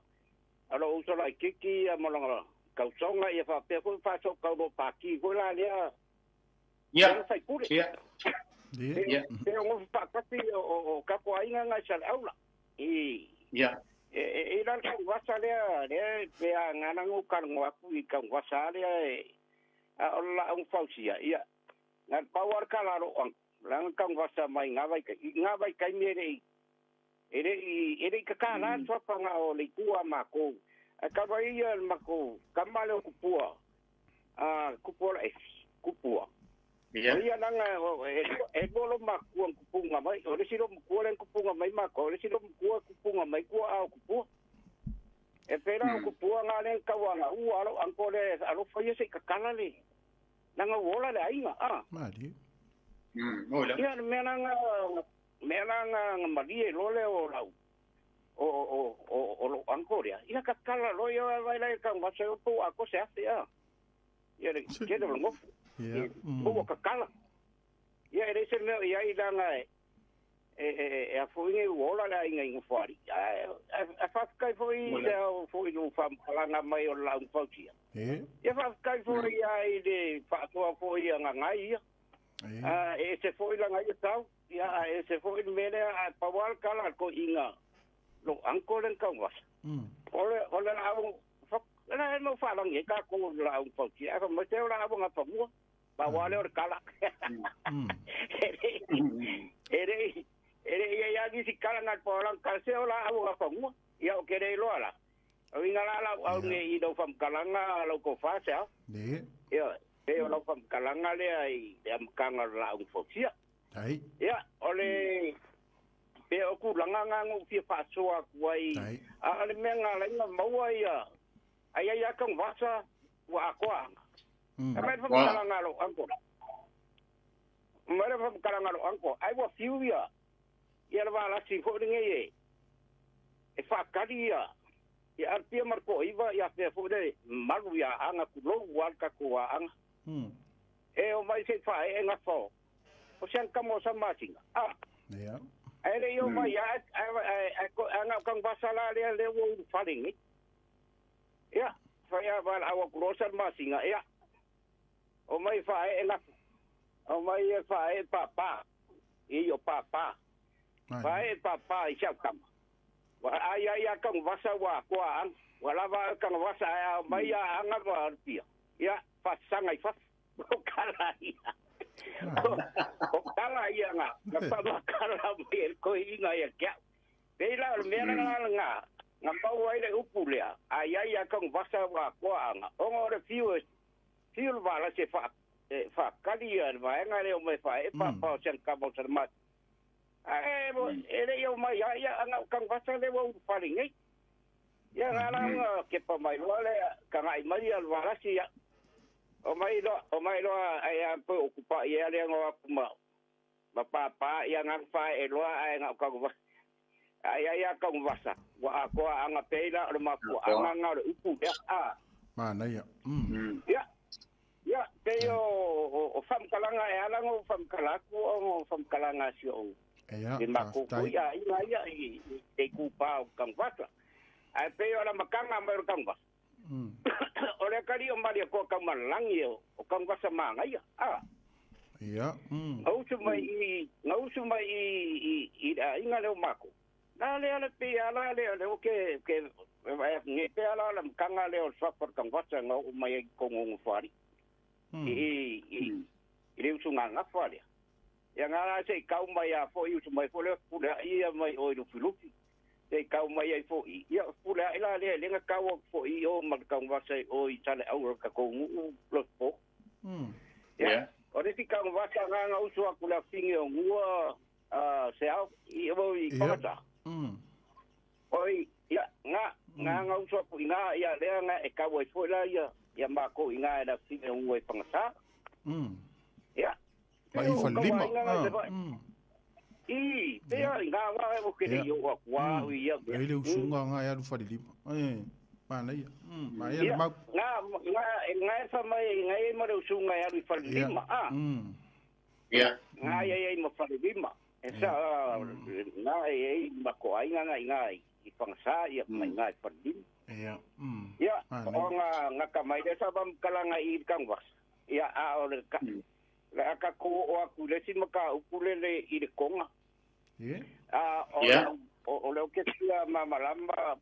lo uso la kiki a molonga. Ka songa ia fa pe ko fa so ka lo pa ki ko la le. Ia. Ia. Ia. Pe o fa ka ti o ka ko ai ngai sa aula. I. Ia. E la ka vasa le le pe a ngana ngu ka ngo aku i ka vasa le a o la un fausia. Ia. Ngal power ka la ro ang. Lang ka vasa mai nga vai ka nga vai kai me le e ka ka la so pa nga o le kua ma ko. A ka vai ia ma ko ka ma le kupua. A kupua e kupua. Ia. Ia nanga e bolo ma ku kupunga mai o le silo ku le kupunga mai ma ko le silo ku kupunga mai ku a kupua. E pera kupua nga le ka wa nga u alo anko le alo fa ye se ka kala le. Nanga wola le ainga a. Mali. Ola. Ia me nanga mali e lo le o lau. O lo anko le. Ia ka kala lo ia vai le ka ma se o a ko se afi a. Ia le ke le ngo. Ia. O ka kala. Ia e se me ia i langa e a foi ngi wola la inga inga fari. A fa kai foi le o foi no fam kalanga mai o la un pautia. E. Ia fa kai foi ia i le fa toa foi ia ngai ia. A e se foi la ngai tau. Ia e se foi me le a pawal kala ko inga. Lo anko len ka was. Ole la au la no fa la ngi ka ko la un pautia. A mo te la au nga pa mua. Pa wale o kala. Ere ere ia ni si kala nga pa la ka se o la au nga pa mua. Ia o kere lo ala. O inga la la au ngi i do fam kalanga lo ko fa se. Ne. Ia e o lo fam kalanga le ai am kanga la un fosia. Ai. Ia ole pe o ku langa nga ngu fi fa soa ku ai. A le me nga la inga maua ia. Ai ai ka vasa wa akoa. Mai fa kalanga lo anko. Mai fa kalanga lo anko. Ai wa fiu ia. Ia la la si fo ngi e. E fa kali ia. Ia arpia marko iwa ia fe fo le malu ia anga ku lo wa ka ko anga. E o mai se fa e nga fo. O se ka mo sa masinga. Ah. Ia. Ai le yo mai a ko anga ka vasa la le le wo fa ngi. Ia, fa ia va a wa ku masinga ia. O mai fa e nga. O mai e fa e pa pa. I o pa pa. Fa e pa pa i sa kama. Wa ai ai ka vasa wa ko an. Wa la va ka vasa a mai a anga va pia. Ia fa sanga i fa. O kala ia. O kala ia nga. Nga pa ma kala mai ko inga ia kia. Pe la me nga nga. Nga pau ai le upu lea. Ai ai ka vasa wa ko anga. O ngore fiu fiu va la se fa fa kali ia va nga le o mai fa e pa pa o sen ka mo sa ma. Ai mo ele yo mai ia anga ka vasa le wo fa ngi. Ia nga la nga ke pa mai lo le ka ngai mai al va la si ia. O mai lo ai a po ocupa ia le ngo ku ma. Ma pa pa ia nga fa e lo ai nga ka va. Ai ai ka vasa. Wa ko anga peila o ma ku anga nga le upu a. Ma na ia. Ia. Ia te o fam kalanga e ala ngo fam kalaku o fam kalanga si o. Ia, I makou faafetai. foi aiga ia i le itupa o Tanuvasa. Ae pei o le amataga mai o le Tanuvasa, o le atalii o Malietoa Taumalelagi o Tanuvasa manaia. A. Ia. Na usu mai i, na usu mai i, i, i le aiga lea o matou. Na lea le pei lava la lea, lea ke, ke, vaai atu nei, pei lava la o le amataga lea o le suafa o le Tanuvasa na oo mai ai i totonu o Nofoalii. I, i, i le usugaga lea. Ia nga la se i kau mai a foi usu mai foi lea pule ai ia mai o i Lufilufi. Se i kau mai ai foi. Ia pule ai la lea lenga kau atu foi i o ma le Tanuvasa i o i Saleaula o le tatou nuu Lotopo. Ia, o le isi Tanuvasa nga na usu atu le afine o Nua se ao i o i Pagasa. Oi, ia, nga, nga nga usu atu i nga, ia lea nga e kau ai foi la ia, ia makou i nga e le afine o Nua i Pagasa. Ia. Ma i falelima. I, pea i ngā wā o ke rei o aku wā ui ia mea. E le usunga ngā e alu falelima. E, manaia. Manaia le mau. Ngā, ngā, ngā e wha mai, ngā e ma le usunga e alu i falelima. Ia. Ngā ia ia i ma falelima. E sa, ngā e e ma ko ainga ngā i ngā i whangasā ia mai ngā i falelima. Ia. Ia, o ngā, ngā ka mai le sa wamkalanga i kangwas. Ia, a o le ka, le aka ko o aku le si maka ukulele i le konga. A o o le o ke sia mamalama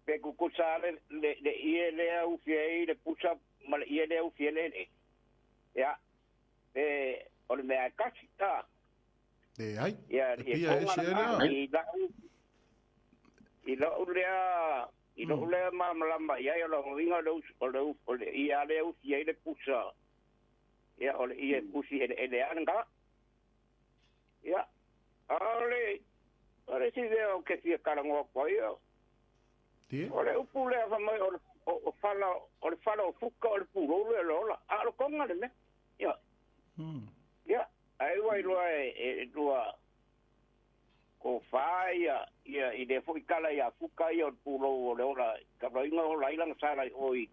pe kukusa le le le ie le au fie i le pusa ma le ie le au fie le le. Ia, pe o le mea e kasi, a. Le ai. Ia, E i pia e konga se na lea. i lau, i lau lea, i lau lea mamalama i ai o le uinga o le us-, o le u-, o le ia le au fie i le pusa. Ia, o le ie pusi ele ele ana nga. Ia, o le, o le si lea o ke fia karangoa kwa ia. Tie? O le upu lea fa mai o le, o, o fala, o le fala o fuka o le pulolo e lola. A o le konga le mea. Ia. Ia, ai ua i loa e, e, e lua ko whā ia, ia, i le foi kala ia fuka ia o le pulou o le ola, ka roinga o laila nga sala i oi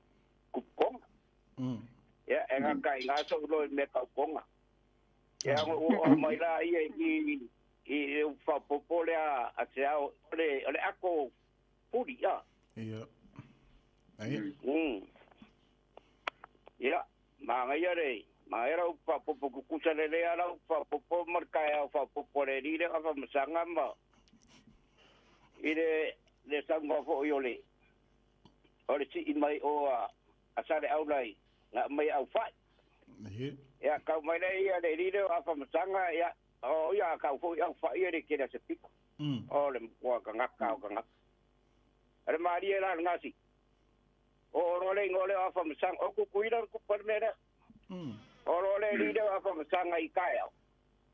kupukonga. Ia, e ngā kai ngā sau loa i mea kaukonga. Ia, o, o, o mai la ia i, i, i whapopo lea a te ao, o le, o le ako puri, ia. Ia. Ai. Ia, mā ngai re, mā era u whapopo kukusa le lea la u whapopo markai au whapopo le rire ka whamasanga ma. I le, le sanga fo i o le, o le si i mai o a, a sare au lai, ngā mai au whai. Ia, kau mai le ia le rire o a whamasanga, ia, o ia kau fo i au whai e le kera se piko. O le mkua ka ngaka o ka ngaka. Ale maria la ngasi. O ro le ngole o a whamasanga, o kukuira ku parmera. O ro le rire o a whamasanga i kai au.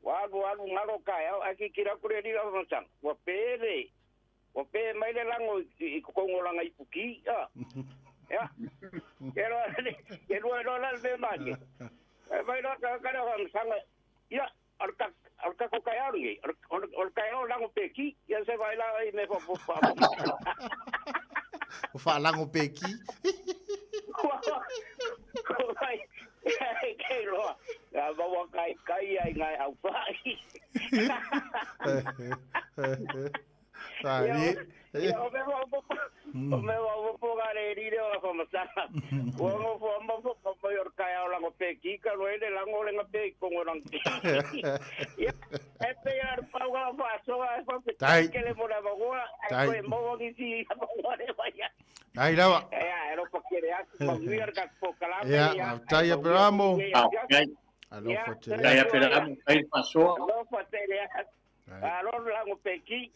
Wa alu alu ngaro kai au, a ki kira kure rire o a whamasanga. Wa pere, wa pere mai le lango i kongo langa i puki, a. Ia. Ke roa le, ke roa roa la le mani. E mai roa ka ka roa whamasanga. Ia, o ka, o ka ko kai au ngi, o, o kai au lango pe ki, ia se vai la i me fa fa fa. O fa lango pe ki. Ko vai, ke roa. Ia va wa kai kai ai ngai au whai. Sa ni. Ia, o me wa po, o me wa po ga le rire o fa masanga. O ngo fo mo fo fo mo yor kai au lango pe ki ka lo ele lango le ngape ko ngo lang. Ia, e pe ia pa ga fa so ga fa pe Tai. ke le mo la mo ga, e Tai. ko mo wa ki si mo wa le wa ya. Ai lawa. E ia, e ro pa ke le atu, pa nui ar ka po kala me Ia, ia, au tai e a mo Peramo. ia, ia, Au, ia. tai. Alo Ia, fo te Tai a Peramo, tai fa soa. Alo fo te le. Ai. Alo lango pe ki.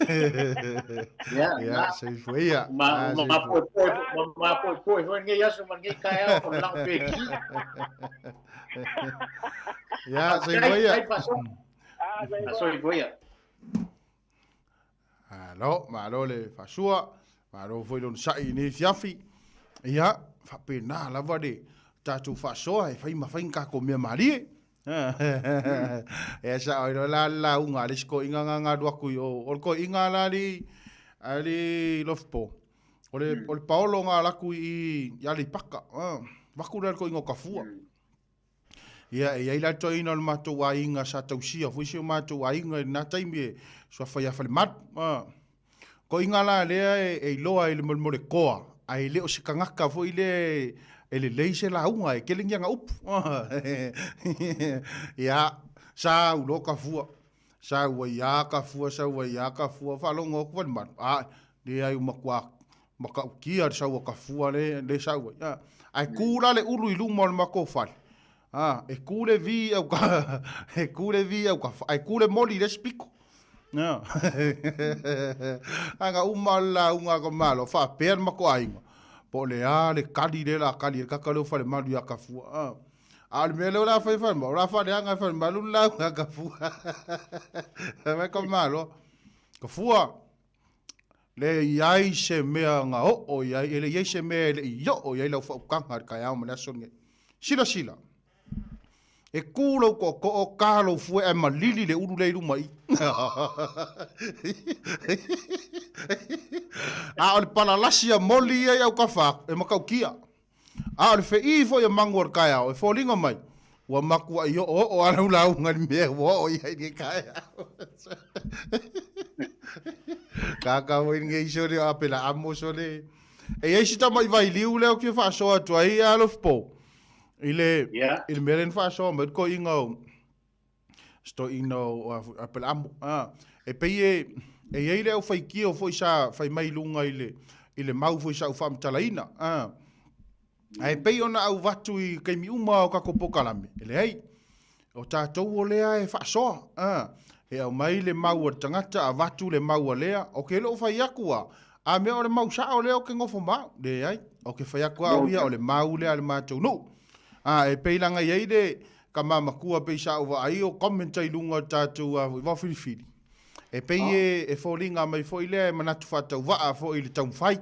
Ia, Ia, na. se foi ia. Ma, Ah, ma, se ma foi. po, po, ma, ma po, po, foi ngai aso, ma ngai kai au, ko lango pe ki. Ia, se Tai, foi ia. tai fa soa. Ah, se A foi. so foi ia. Alo, malo le fasua, malo foi lona sa'i i nei fiafi. Ia, faapena lava le tatou faasoa e fai ma fai kako mea malie. E sa oi la la unga le sko inga nga nga duaku i o o ko inga la li ali lofpo. O le o le paolo nga laku i ia le paka. Vaku le ko inga kafua. Ia, e i ai la le toeaina o le matou aiga sa tausia foi si o matou aiga i lena taimi e suafa ia Falemalu. Toeaina la lea e iloa i le molemole toa, ae le o se tagata foi lea e lelei se lauga, e tele ni ana upu. Ia, sau loa Tafua, sau ai lava Tafua, sau ai lava Tafua, faalogo atu Falemalu, ae, leai ua matua matautia le sau a Tafua lea sau ai. Ae tu la le ulu i luma o le matou fale, e tu le vi au ka, e tu le vi au ka, ae tu le moli i le isi pito. Aga uma le lauga a ka Malo, faapea le matou aiga, po o le a le kali lea o le a kali ai le tagata lea o Falemalu ia Tafua. A o le mea lea o le a fai e Falemalu, o le a faaleaga e Falemalu le lauga a Tafua. Fai mai ka Malo, Tafua, le i ai se mea na oo i ai, e le i ai se mea e le i oo i ai lau faautaga i le taeao ma le aso lenei. Silasila, e kū lou tootoo, tā lou fue ae malili le ulu lea i luma i i. A o le palalasi a moli ia i autafa atu, e matautia. A o le feʻī foi o magu o le taeao e foliga mai, ua matuaʻi oooo lava lau lauga i le mea ua oo i ai lenei taeao. Kākā foi lenei sole o Apelaamo sole. E i ai si tamaʻi vailiu lea ou te fia faasoa atu ai Alofi Po i le, Yeah. i le mea lea na faasoa mai le toeaina o si toeaina o Apelaamo. Ah, e pei e, e i ai le aufaitio foi sa fai mai i luga i le, i le mau foi sa ou faamatalaina. Ah, ae pei ona auvatu i taimi uma o tatou polokalame, e leai. O tatou o lea e faasoa. Ah, e aumai le mau a le tagata, avatu le mau a lea. Ou te le o fai atu a, a mea o le mau sao lea ou te nofo ma au. Leai, ou te fai atu au ia o le mau lea a le matou nuu. Ah, e pei laga i ai le tama matua pei sa ou vaai o comment ai luga o le tatou vao filifili. E pei e foliga mai foi lea e manatu faatauvaa foi i le taumafai.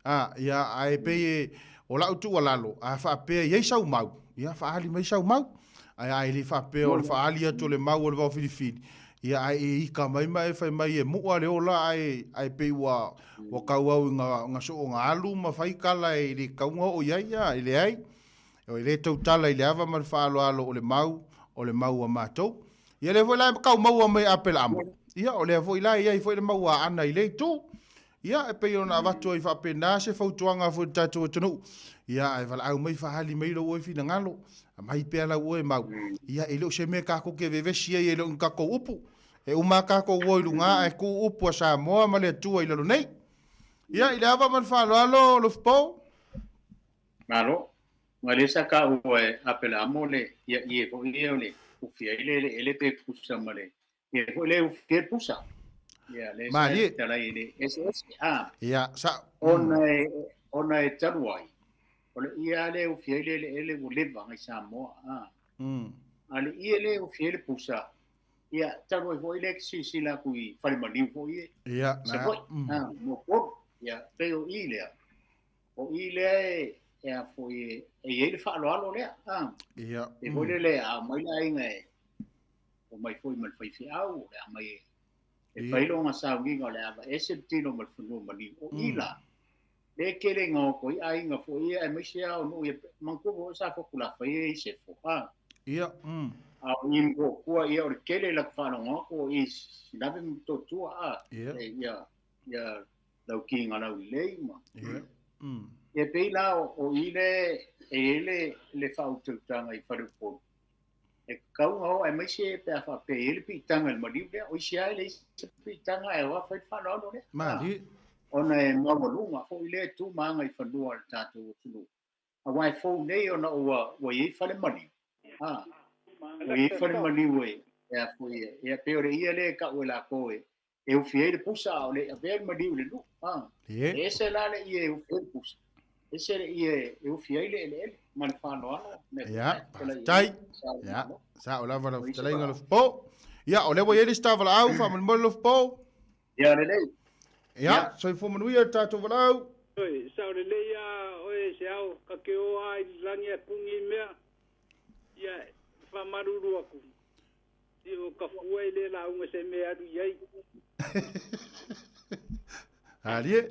A, ia, ae pei e, o lau tuualalo, a faapea e i ai sau mau, ia, faaali mai sau mau. Ae a e le faapea o le faaali atu o le mau o le vao filifili, ia, ae e ika mai ma e fai mai e mu'a le ola, ae, ae pei ua, ua tau au i ga, ga sooga alu ma fai tala e le tatau ona oo i ai, ia, e leai. E le tautala i le ava ma le faaaloalo o le mau, o le mau a matou. Ia lea foi la e tau maua mai e Apelaamo, ia o lea foi la e i ai foi le mau a Ana i lea itu. Ia e pei ona avatu ai faapena se fautuaga foi i le tatou atunuu. Ia ae valaau mai faaali mai lou oe finagalo, aumai pea lau oe mau. Ia e le o se mea tatou te vevesi ai e le o ni tatou upu. E uma a tatou o i luga ae tuu upu a Samoa ma le Atua i lalo nei. Ia i le ava ma le faaaloalo Lofipo. Malo. Ma le sa taua e Apelaamo le ia ie foi ia o le ufi ai le eleele pe pusa ma le ia foi le ufi e pusa. Ia le sa talai e le ese ese a. Ia sa ona e ona e talu ai. O le ia le ufi ai le eleele ua leva ngai Samoa a. A le ie le ufi ai le pusa. Ia talu ai foi le silasila atu i Falemaliu foi e. Ia na. Foi. A mo po. Ia pei o i lea. O i lea e, e a foi e, e i ai le faaaloalo lea. A. Ia. E foi lele a mai le aiga e o mai foi ma le faifeau, o le a mai e, e fai longa sauniga o le ava ese le tino ma le fanua maliu. O i la, le tele nga o koi aiga foi e aemaise a o nuu ia, manatua foi sa foku la fai e i sefo. A. Ia. A o i mo kua ia o le tele la faalogo atu o i Sinave ma Motootua, a. Ia. Ia, ia lau kiga lau lelei ma. Ia. E pei la o i le e i ai le le faautautaga i Faleupolu. E tatau ona oo aemaise pe a faapea e i ai le piitaga i le maliu lea. O isi lava e leai se piitaga ae o fai le faaaloalo lea. Malie. Ona e maualuga foi lea tu ma aga i fanua o le tatou atunuu. Aua e fou nei ona ua ua i ai fale maliu. A, ua i ai fale maliu e e a foi e, e pei o le ia lea e tau e latou e e ufi ai le pusa a o le avea le maliu i le nuu. A, e ese la le ie e ufi ai le pusa. Ese le ie e ufi ai le eleele ma le faaaloalo. Ia, faafetai. Ia, sao lava lau fetalaiga Lofipo. Ia, o lea ua i ai le isi ta valaau, faamolemole Lofipo. Ia, lelei. Ia, soifua manuia le tatou valaau. Oi, sao lelei a oe se ao, ka ke o a i langi a kungi i mea, ia, whamaruru aku. I o ka fua i le lauga se mea alu i ai. Alie.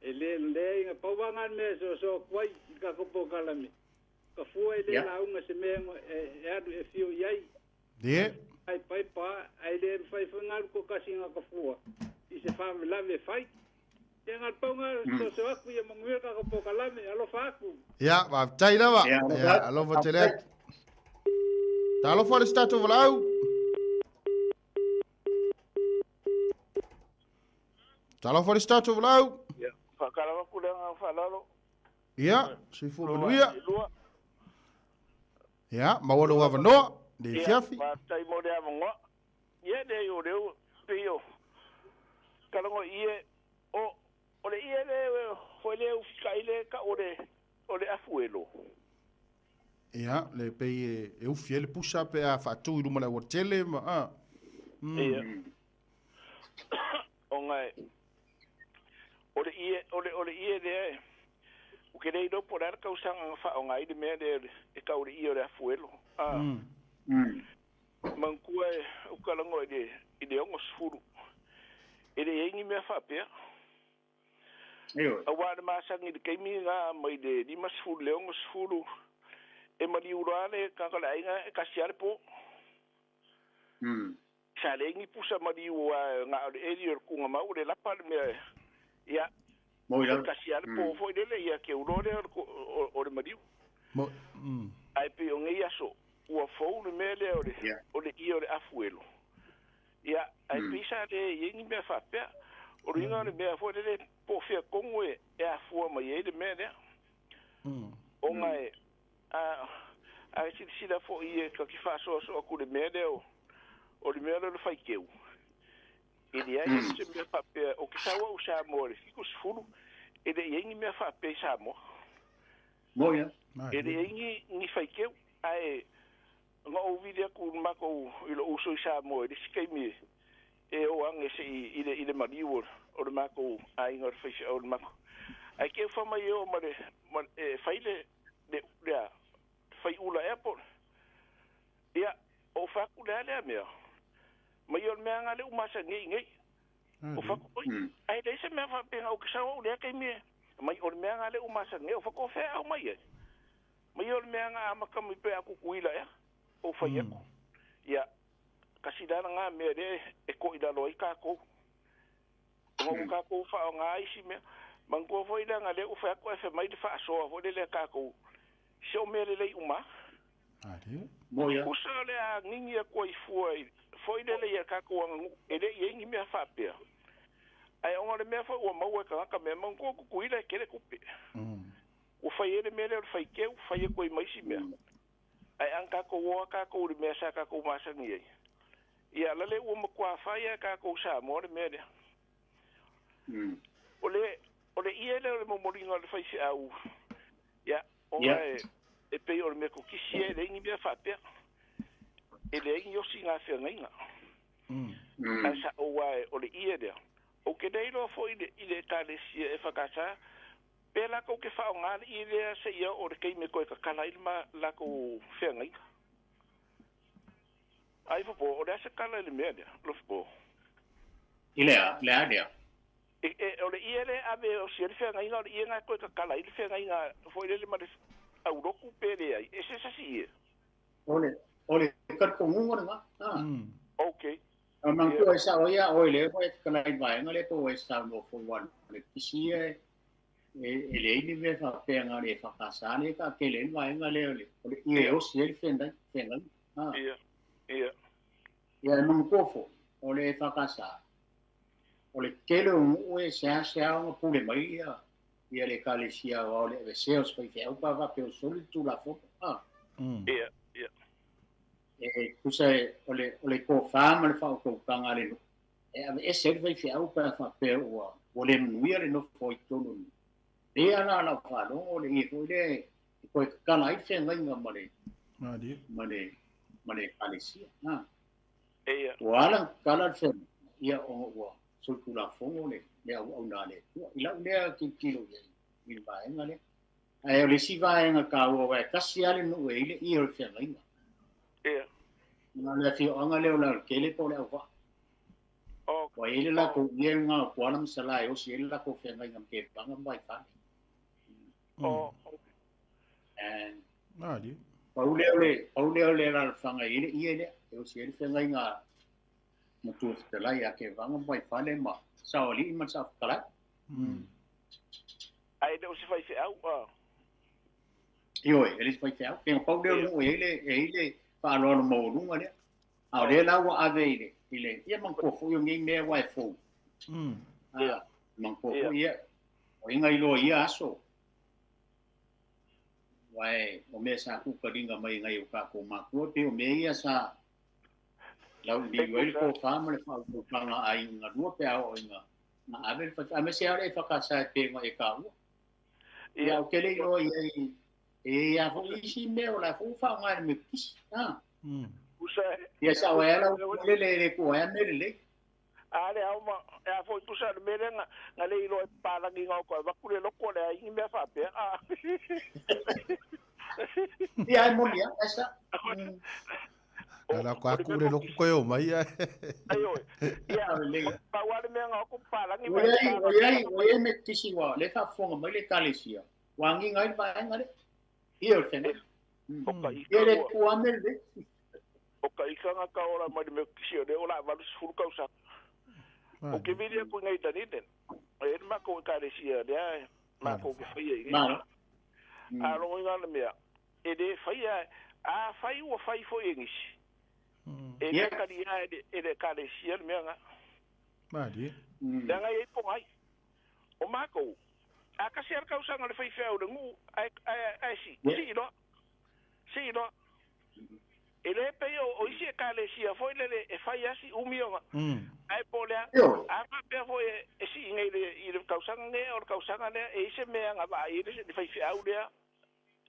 E le le inga pau wanga mea so so kuai i ka kopo kalame. Ka fua i le lauga se mea e alu e fio i ai. Ie. Ai pai pa, ai le mawhai whangaru ko kasi ngā ka fua. I se whawelave e whai. Ia ngā paunga so se aku ia manguia ka po kalame, alofa aku. Ia, whafetai lava. Ia, alofa tele atu. Talofa le se tatou valaau. Talofa le se tatou valaau. Ia, whakarawa ku le ngā whalalo. Ia, soifua manuia. Ia, maua lou avanoa, le fiafi. Ia, faafetai mo le avanoa. Ia, leai o lea pei o kalago ie o o le ie le foi le ufikai le ka o le o le afuelo. Ia, le pei e ufi ai le pusa pe a faatu i luma le aualatele ma a. Ia. Ona e o le ie o le o le ie lea e o ke le iloa po o le a le tausaga na faaaoga ai le mea lea e tau o le ie o le afuelo. A. Manatua e ou talanoa i le i le 60 e le i ai ni mea faapea. Auā le masani i le taimi lena mai le 50 i le 60 e maliu loa le tagata o le aiga e tasi lava le po. Sa leai ni pusa maliu aua na o le eli o le tugamau o le lapa le mea ia e tasi lava le po foi lele ia keuloa lea o le maliu. Ae pei o nei aso ua fou le mea lea o le o le ie o le afuelo. Ia ae pei sa le i ai ni mea faapea. O le uiga o le mea foi lele po o fea tonu e afua mai ai le mea lea. Ona e A, a e silasila foi e ta te faasoasoa atu i le mea lea o, o le mea lea o le faiteu, e leai se mea faapea, ou te sau au i Samoa i le 70, e le i ai ni mea faapea i Samoa. E leai ni, ni faiteu, ae na ou vili atu i le matou, i lou uso i Samoa i le isi taimi e o ane se i, i le, i le maliu o, o le matou aiga o le faifeau o le matou. Ae te ufa mai e oo ma le, ma, e fai le, le, le a, fai ula ea po o le, ia, o fai atu le a lea mea, mai o le mea lena lea ua masani ai i nei. O fai atu, oi, ae leai se mea faapena, ou te sau au i lea taimi e, mai o le mea lena lea ua masani ai, o fai atu, o fea e aumai ai? Mai o le mea na amata mai pe a Tutuila ea, ou fai atu. Ia, kasi la lena mea lea e to'i lalo ai tatou. Ona ua tatou faaaoga isi mea. Manatua foi leaga lea ua fai atu ae fai mai le faasoa foi lele a tatou, se o mea lelei uma. Tusa o le a gigi atu ai fua i, foi lele i a tatou aganuu, e le i i ai ni mea faapea. Ae ona o le mea foi ua maua e tagata mea, manatua Tutuila e tele tupe. Ua fai ai le mea lea o le faiteu, fai atu ai ma isi mea. Ae ana tatou o lava tatou i le mea sa tatou masani ai, ia la le ua matua fai lava e tatou Samoa le mea lea. O le, o le ie lea o le momoliga o le faifeau, ia, ona e, e pei o le Metotisi e leai ni mea faapea. E leai ni osi i ngā feagaiga. Ae sa ou ae o le ie lea. Ou te le iloa foi i le, i le Ekalesia EFKS Pe latou te faaaoga le ie lea seia oo i le taimi e toe tatala ai le latou feagaiga. Ai fofo, o le a se tala i le mea lea, Lofipo? I le a, le a lea? E, e, o le ie lea e ave e osi ai le feagaiga, o le ie lena e toe tatala ai le feagaiga foi lele ma le aulotu pe leai. E se sasi ie? O le, o le talitonuga lena. Ah. Okay. A manatua e sao ai a oe lea ua e fetalai i le vaega lea po ua e saunoa foi aua o le pisi ia e leai ni mea faapea na o le EFKS lea e taatele ai le vaega lea o le o le ie e osi ai le feagai feagaiga. Ia, ia. Ia e manatua foi o le EFKS o le tele o nuu e seasea ona pule mai ia ia le Ekalesia aoao le aveesea o se faifeau pe a faapea ua soli le Tulafono. Ia, ia. E tusa o le o le tofa ma le faautautaga a le nuu e aveese ai le faifeau pe a faapea ua ua le manuia le nofo ai i totonu o le nuu. Pei lava la o lau faalogo o le ie foi lea e toe tatala ai le feagaiga ma le ma le ma le Ekalesia. Ia. Ua ala ona tatala le feagaiga ia ona ua solitulafono le le auauna a le Atua. I lau lea tilotilo i ai i le vaega lea. Ae o le isi vaega taua aua e tasi lava le nuu e i ai le ie o le feagaiga. Ia. Na o le afioaga lea o Lealotele po o Leauvaa. Ua i ai le latou ie lena o Tuala ma Salā e osi ai le latou feagaiga ma Tevaga ma Vaifale. Malie. Pau lea o le, pau lea o le alaalafaga i le ie lea, e osi ai le feagaiga matua fetalai ia Tevaga ma Vaifale ma Saoalii ma le Saofetalai. Ae le o se faifeau a. Ioe, e le se faifeau. Pe pau lea o le nuu e i ai le, e i ai le faaaloalo maualuga lea. A o lea la ua ave i le, i le, ia manatua foi o nei mea aua e fou. Ah, manatua foi ia, o ai na iloa i ia aso. Aua o mea sa tuukaliga mai nai o tatou matua, pei o mea ia sa lauliliu ai le tofa ma le faautautaga a aiga galua pe a oo ina ave le faifeau, aemaise lava le EFKS e pei ona e taua. Ia, ou te le iloa i ai, e i ai lava foi isi mea o la e foi ua faaaoga e le Metotisi. Ia sao ai lava lau lele e le tuua ai lava mea lelei. A le ao ma, e a foi tusa le mea lea na, na le iloa e papalagi na ota avatu le loto le ai ni mea faapea. A. Ia, e moni lava, e sao. Na la ko aku le loku koe o mai ai. Ai oi. Ia, pau lava le mea na ota papalagi ma. Oi ai, oi ai, oi ai Metotisi ua o lea e faafofoga mai le Ekalesia, ua agiga ai le vaega lea. Ia o le feagaiga. O ka ika Ia le tuua lava mea lelei. O ka ika na ka ola mai le Metotisi o lea o le a 80 tausaga. Ou te vili atu i nei Dunedin. E i ai le matou Ekalesia lea e matou te faia i inei. A logo i le mea, e le faia, afai ua fai foi e nisi, e le talia e le Ekalesia le mea lena. Leaga e i ai pogai. O matou, a tasi lava le tausaga o le faifeau i le nuu, ae sii loa, sii loa. E le pei o isi Ekalesia foi lele e fai lava si umi ona, ae po o le a, a faapea foi e sii nei i le tausaga nei o le tausaga lea, e i ai se mea e agavaa ai le faifeau lea,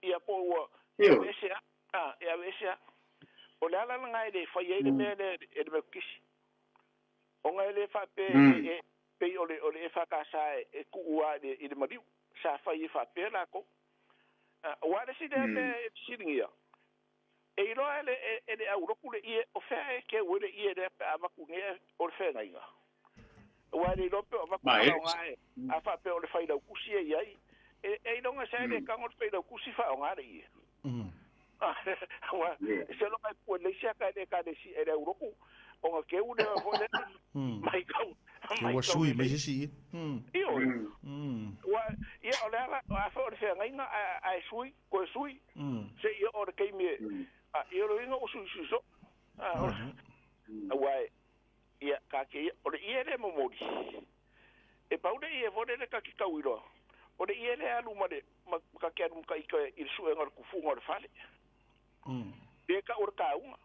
ia po ua aveese a, e aveese a. O le ala lena e le fai ai le mea lea e le Metotisi, ona e le faapea e pei o le EFKS e tuu lava i le maliu, sa fai ai faapea latou. Aua le isi lea mea e fesiligia, e iloa e le aulotu le ie, o fea e keu ai le ie lea pe a avatu nei o le feagaiga. Aua e le iloa pe o avatu faaaoga e, a faapea o le failautusi e i ai, e iloga sa e le tago le failautusi faaaoga le ie. Aua se loga e pue lelei se ata e le Ekalesia e le aulotu, ona keu lea foi lea mai tau mai Ua sui mai se isi ie. Ioe. Ua, ia o le ala, a foi o le feagaiga ae sui, toe sui, seia oo i le taimi e, ia o le uiga ua suisui soo. Aua e, ia, ka te ia, o le ie lea e momoli. E pau le ie foi lele ta te tau iloa, o le ie lea e alu ma le, ma ta te alu ma ta ika i le suega o le tufuga o le fale. Lea e tau o le kauga.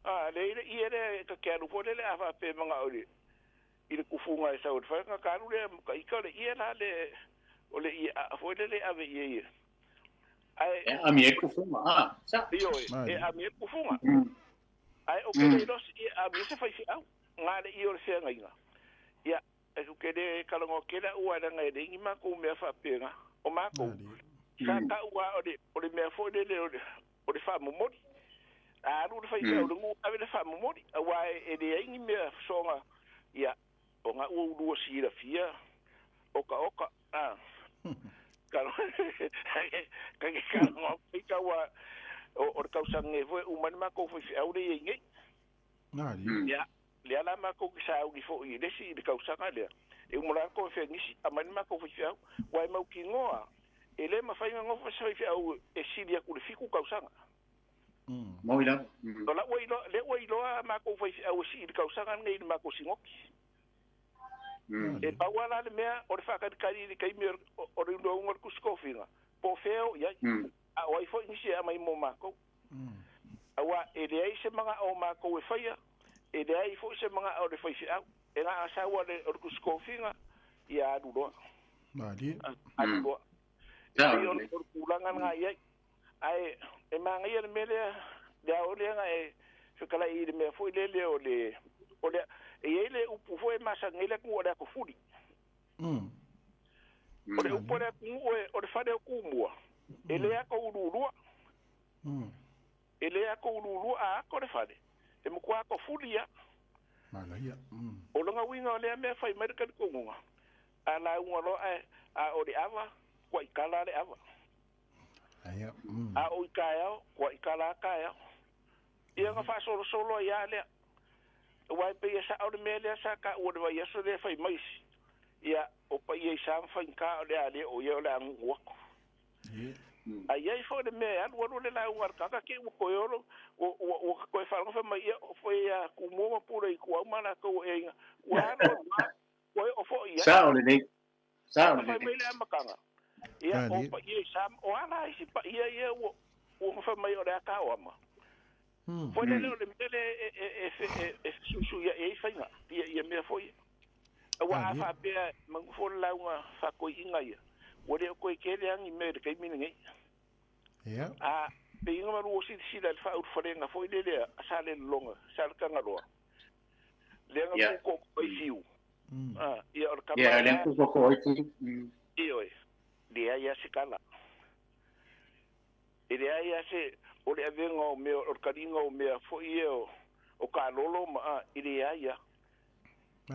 A, lea i le ie lea ta te alu foi lele a faapea e manao i le, i le tufuga e sau i le fale, ona ta alu lea ma ta ika o le ie la le, o le ie aa foi lele e ave i ai e. Ae, E aami ai le tufuga, a, sa. Ioe, e aami ai le tufuga. Ae ou te le iloa se ie aami ai se faifeau, na le ie o le feagaiga. Ia, e ou te le talanoa tele au aua leaga e leai ni matou mea faapena. O matou, sa tau lava o le, o le mea foi lele o le, o le faamomoli. A alu le faifeau i le nuu, ave le faamomoli, aua e leai ni mea soona, ia, o na ua ulua silafia okaoka, a. Ka ke talanoa mai tau a, o le tausaga nei foi e uma ai le matou faifeau lea e i ai nei. Ia, lea la matou te sauni foi i le isi i le tausaga lea, e uma loa le konefenisi, aumai le matou faifeau. Aua e mautinoa, e le mafai ona nofo se faifeau e sili atu i le 7 tausaga. Moi lava. O la ua iloa, lea ua iloa a matou faifeau e sii i le tausaga lenei i le matou sinoti. E pau lava la le mea o le faatalitali i le taimi o le unauga o le tusi tofiga, po o fea e oo i ai, a o ai foi nisi e aumai mo matou. Aua e leai se manao o matou e faia, e leai foi se manao o le faifeau. E na o sau o le tusi tofiga, ia alu loa. Alu loa. E pei o le tulaga lena i ai. Ae e manaia le mea lea, le ao lea na e fetalai i le mea foi lele o le, o le, e i ai le upu foi e masani ai le atunuu o le atofuli. O le upu a le atunuu e, o le fale o Tumua, e le ato ululua. E le ato ululua a ato le fale, e matua atofuli lava. Manaia. O lona uiga o lea mea fai mai le talitonuga, a lauga loa ae, a o le ava, ua i tala le ava. Ia. A o i kaeao, kua i kala kaeao. Ia nga faasolosolo ai a lea. Ua e pei e sao le mea lea sa ka ua le vai aso lea fai maisi. Ia, o pa ia i sa mawhainga o le a le o ia o le angu aku. Ai ai fo le mea alu alu le lau ar kaka ke ua koe olo ua koe wharonga mai ia o foi a kumua ma pule i kua umana kau e inga. Ua alu alu koe o fo ia. Sao le nei. Sao le nei. Fai mai le amakanga. Ia o pa ia i sa o ala isi pa ia ia ua ua mai o le aka o ama. Foi le le mele e susu ia e whainga. Ia ia mea foi. Ua a whapea mangu fo launga whakoi inga ia. Ua leo koe kele angi mea le kaimina ngai. Ia. A pe inga maru o sili sila le whauru wharenga foi le lea a sa le longa, sa le kangaloa. Lea nga kuko ko i fiu. Ia o le kama. Ia, lea kuko ko i fiu. Ia oe. Lea ia se kala. E lea ia se o le avenga o mea, o le karinga o mea foi e o ka lolo ma i lea ia.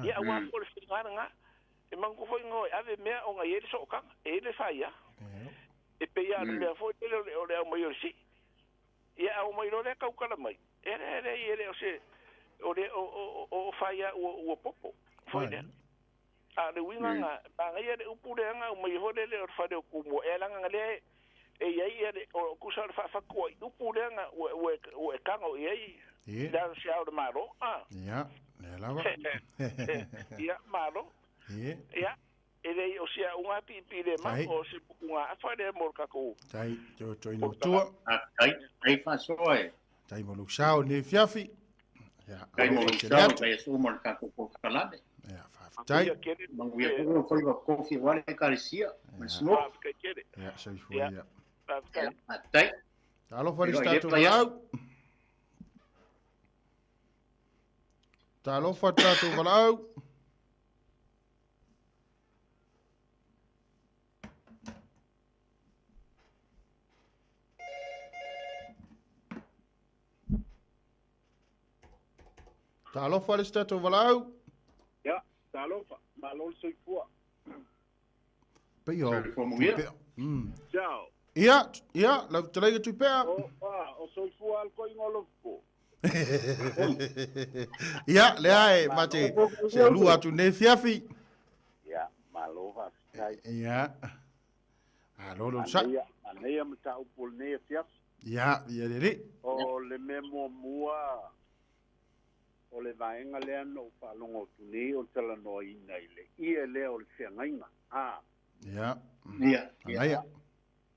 Ia ua fo le whingana ngā. E mangu foi ngoi ave mea o ngai ele sookanga, e ele whaia. E pe ia le mea foi le o le au mai o le si. Ia au mai lo le kaukala mai. Ele ele ele o se o le o whaia ua popo. Foi lea. A le winga ngā, pa ngai le upu le anga o mai hore le o le whare o kumua. E alanga le e ia ia le o kusa o le whaafakua i upu le anga ua e kanga o ia i. Le se au le maro. Ia, le lava. Ia, maro. Ia, e lei o sia unga pipi le ma o se pukunga afa le mo kako. Tai, toi no tua. Tai, tai whasoa e. Tai mo luksao ne fiafi. Ia, tai mo luksao, tai e sumo le kako ko kalame. Ia, whaftai. Mangu ia kuro foi wa kofi wale karisia. Ia, soifua ia. Tai. Talofa le statu valau. Talofa tatu valau. Talofa le statu valau. Ia, talofa, malo le soifua. Pei o. Ciao. Ia, ia, lau talega tupea. O soifua al ko ingolofo. Ia, lea e, mate, se lua atu nei fiafi. Ia, malo faafetai. Ia. Alo lo sa. Anaia mataupu o lenei afiafi. Ia, ia lele. O le mea muamua o le vaega lea na ou faalogo atu nei o le talanoaina i le ie lea o le feagaiga. Ia. Ia. Anaia.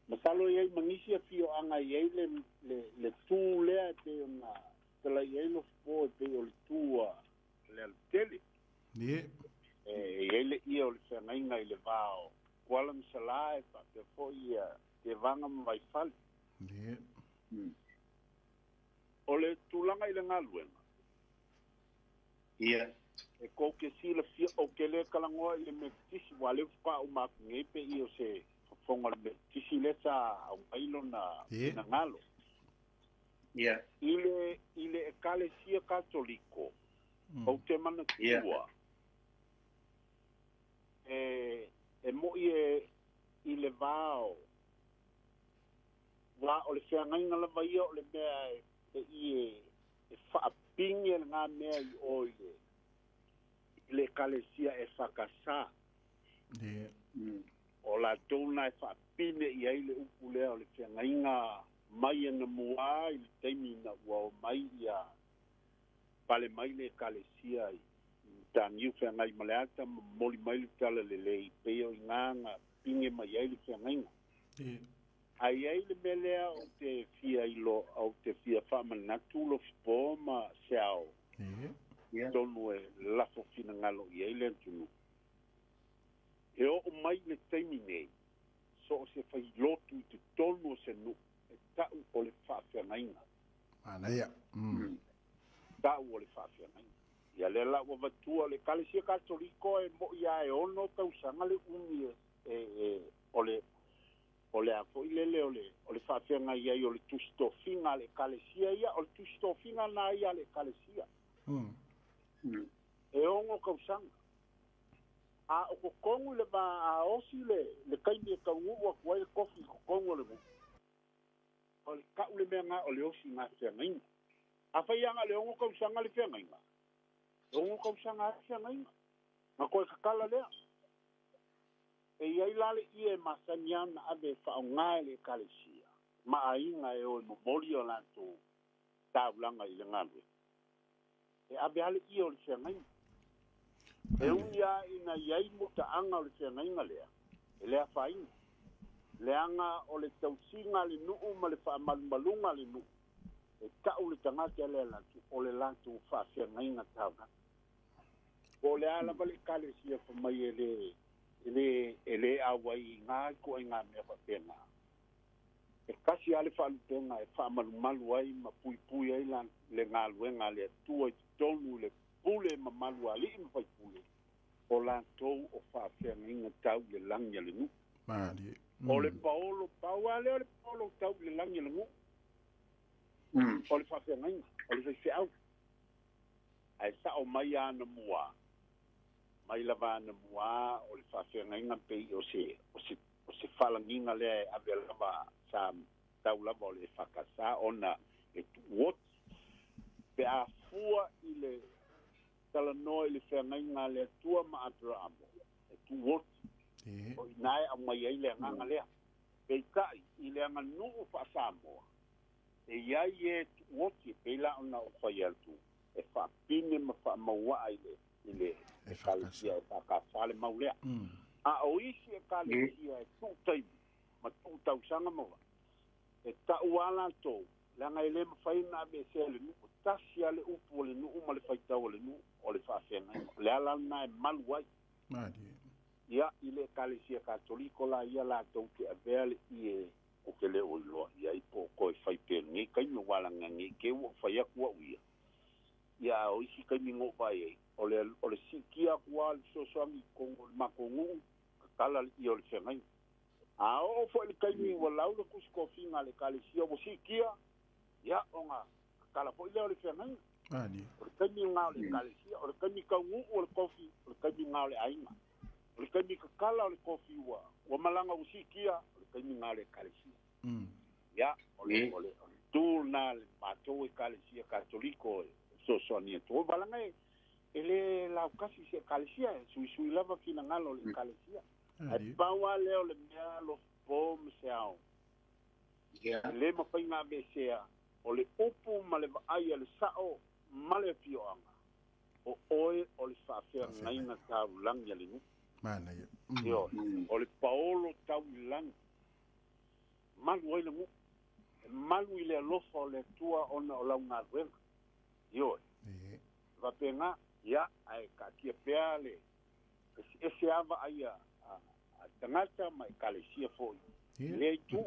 Masalo iai manisi afioaga i ai le tū lea e pei ona talai ai lofopo e pei o le tū a le alutele. Ie. E iai le ia o le feagaiga i le vā o Kuala Masalā e faapea foi ia Tevaga ma Vaifale. Ie. O le tulaga i le galuega. Ia. E kou ke silafia o ke lē kalagoa i le metisi ua le faaauma aku nei pe i o se fofoga o le metisi lea sa auai lona finagalo. Ia. I le ekalesia katoliko, ou te manatua, e mo'i e i le vā o wā o le feagaiga lava ia o le mea e i e faapigi e lagā mea i o i le ekalesia e whakasā. O latou na e whaapine i ai le upu lea o le feagaiga mai e na mua i le taimi na ua o mai ia pale mai le ekalesia i tāniu feagai ma le ata ma momoli mai le tala lelei pei o i gāga pinge mai ai le feagaiga. Ai ai le mea lea o te fia ilo au te fia faamanatu lofipō ma se ao. Tonu e lafo finagalo i ai le atunuu. E oo mai le taimi nei, so o se failotu i te tonu o se nuu e tau o le faafeagaiga. Manaia. Tau o le faafeagaiga. Ia lea la ua vatua le ekalesia katoliko e mo'i a e ono tausaga le umi e o le o le a foi lele o le faafeagai ai o le tusitofiga a le ekalesia ia o le tusitofiga na ia a le ekalesia. E ono tausaga. A o kokogu le va a osi le kaimi e kauguu aku ai le kofi i kokogu o le nuu. O le ka'u le mea gā o le osi gā feagaiga. Afai aga le 6 tausaga le feagaiga, e 6 tausaga a le feagaiga. Na toe kakala lea. E iai la le ie e masani a ona ave e faaogā e le Ekalesia ma aiga e o e momoli o latou taulaga i le galuega. E ave a le ie o le feagaiga. E ui a ina iai mutaaga o le feagaiga lea, e le afaina. Leaga o le tausiga a le nuu ma le faamalumaluga a le nuu, e ta'u le tagata lea latou o le latou faafeagaiga taulaga. Po o le a lava le Ekalesia fai mai e le e le e le auai i gā ituaiga mea faapena. E tasi lava le faalupega e faamalumalu ai ma puipui ai la le galuega a le Atua i totonu i le pule mamalu a alii ma faipule, o latou o faafeagaiga tau i le lagi a le nuu. Malie. O le paolo, pau lava lea o le paolo tau i le lagi a le nuu. O le faafeagaiga, o le faifeau. Ae sa'o mai anamua, mai lava anamua o le faafeagaiga pei o se o se o se faalagiga lea e ave lava sa tau lava o le EFKS ona e tuuoti pe a fua i le talanoa i le feagaiga a le Atua ma Aperamo e tuuoti o i ina e aumai ai le agaga lea. Peitai i le aganuu faa-Samoa e i ai e tuuoti e pei la ona ou fai atu e faapine ma faamauaa i le i le Ekalesia EFKS le mau lea. A o isi Ekalesia e tuu taimi ma tuu tausaga ma e ta'u a latou leaga e lē mafai ona aveesea e le nuu. Tasi a le upu o le nuu ma le faitau o le nuu o le faafeagaiga. O le ala lena e malu ai. Ia i le Ekalesia Katoliko la ia latou te avea le ie ou te le o iloa i ai po o toe fai pea i lenei taimi aua laga nei te ua fai atu a'u ia. Ia a o isi taimi na ou vaai ai, o le o le siitia atu lava o le fesoasoani i totonu o le matou nuu, tatala le ie o le feagaiga. A oo foi i le taimi ua lau le tusi tofiga a le Ekalesia ua siitia, ia ona tatala foi lea o le feagaiga. O le taimi lena o le Ekalesia, o le taimi taunuu o le tofi, o le taimi lena o le aiga. O le taimi tatala o le tofi ua ua malaga ua siitia, o le taimi lena o le Ekalesia. Ia, o le o le o le tu lena a le matou Ekalesia Katoliko e fesoasoani atu ai. Valaga e e lē lautasi se Ekalesia, e suisui lava finagalo o le Ekalesia. Ae pau lava lea o le mea alofa ma se ao. E lē mafai ona aveesea o le upu ma le vaai a le sa'o ma le afioaga, o oe o le faafeagaiga taulagi a le nuu. Ioe, o le paolo tau i lagi. Malu ai le nuu. E malu i le alofa o le Atua ona o lau galuega. Ioe. E faapena, ia, ae taatia pea le eseese lava vaai a tagata ma Ekalesia foi i lea itu.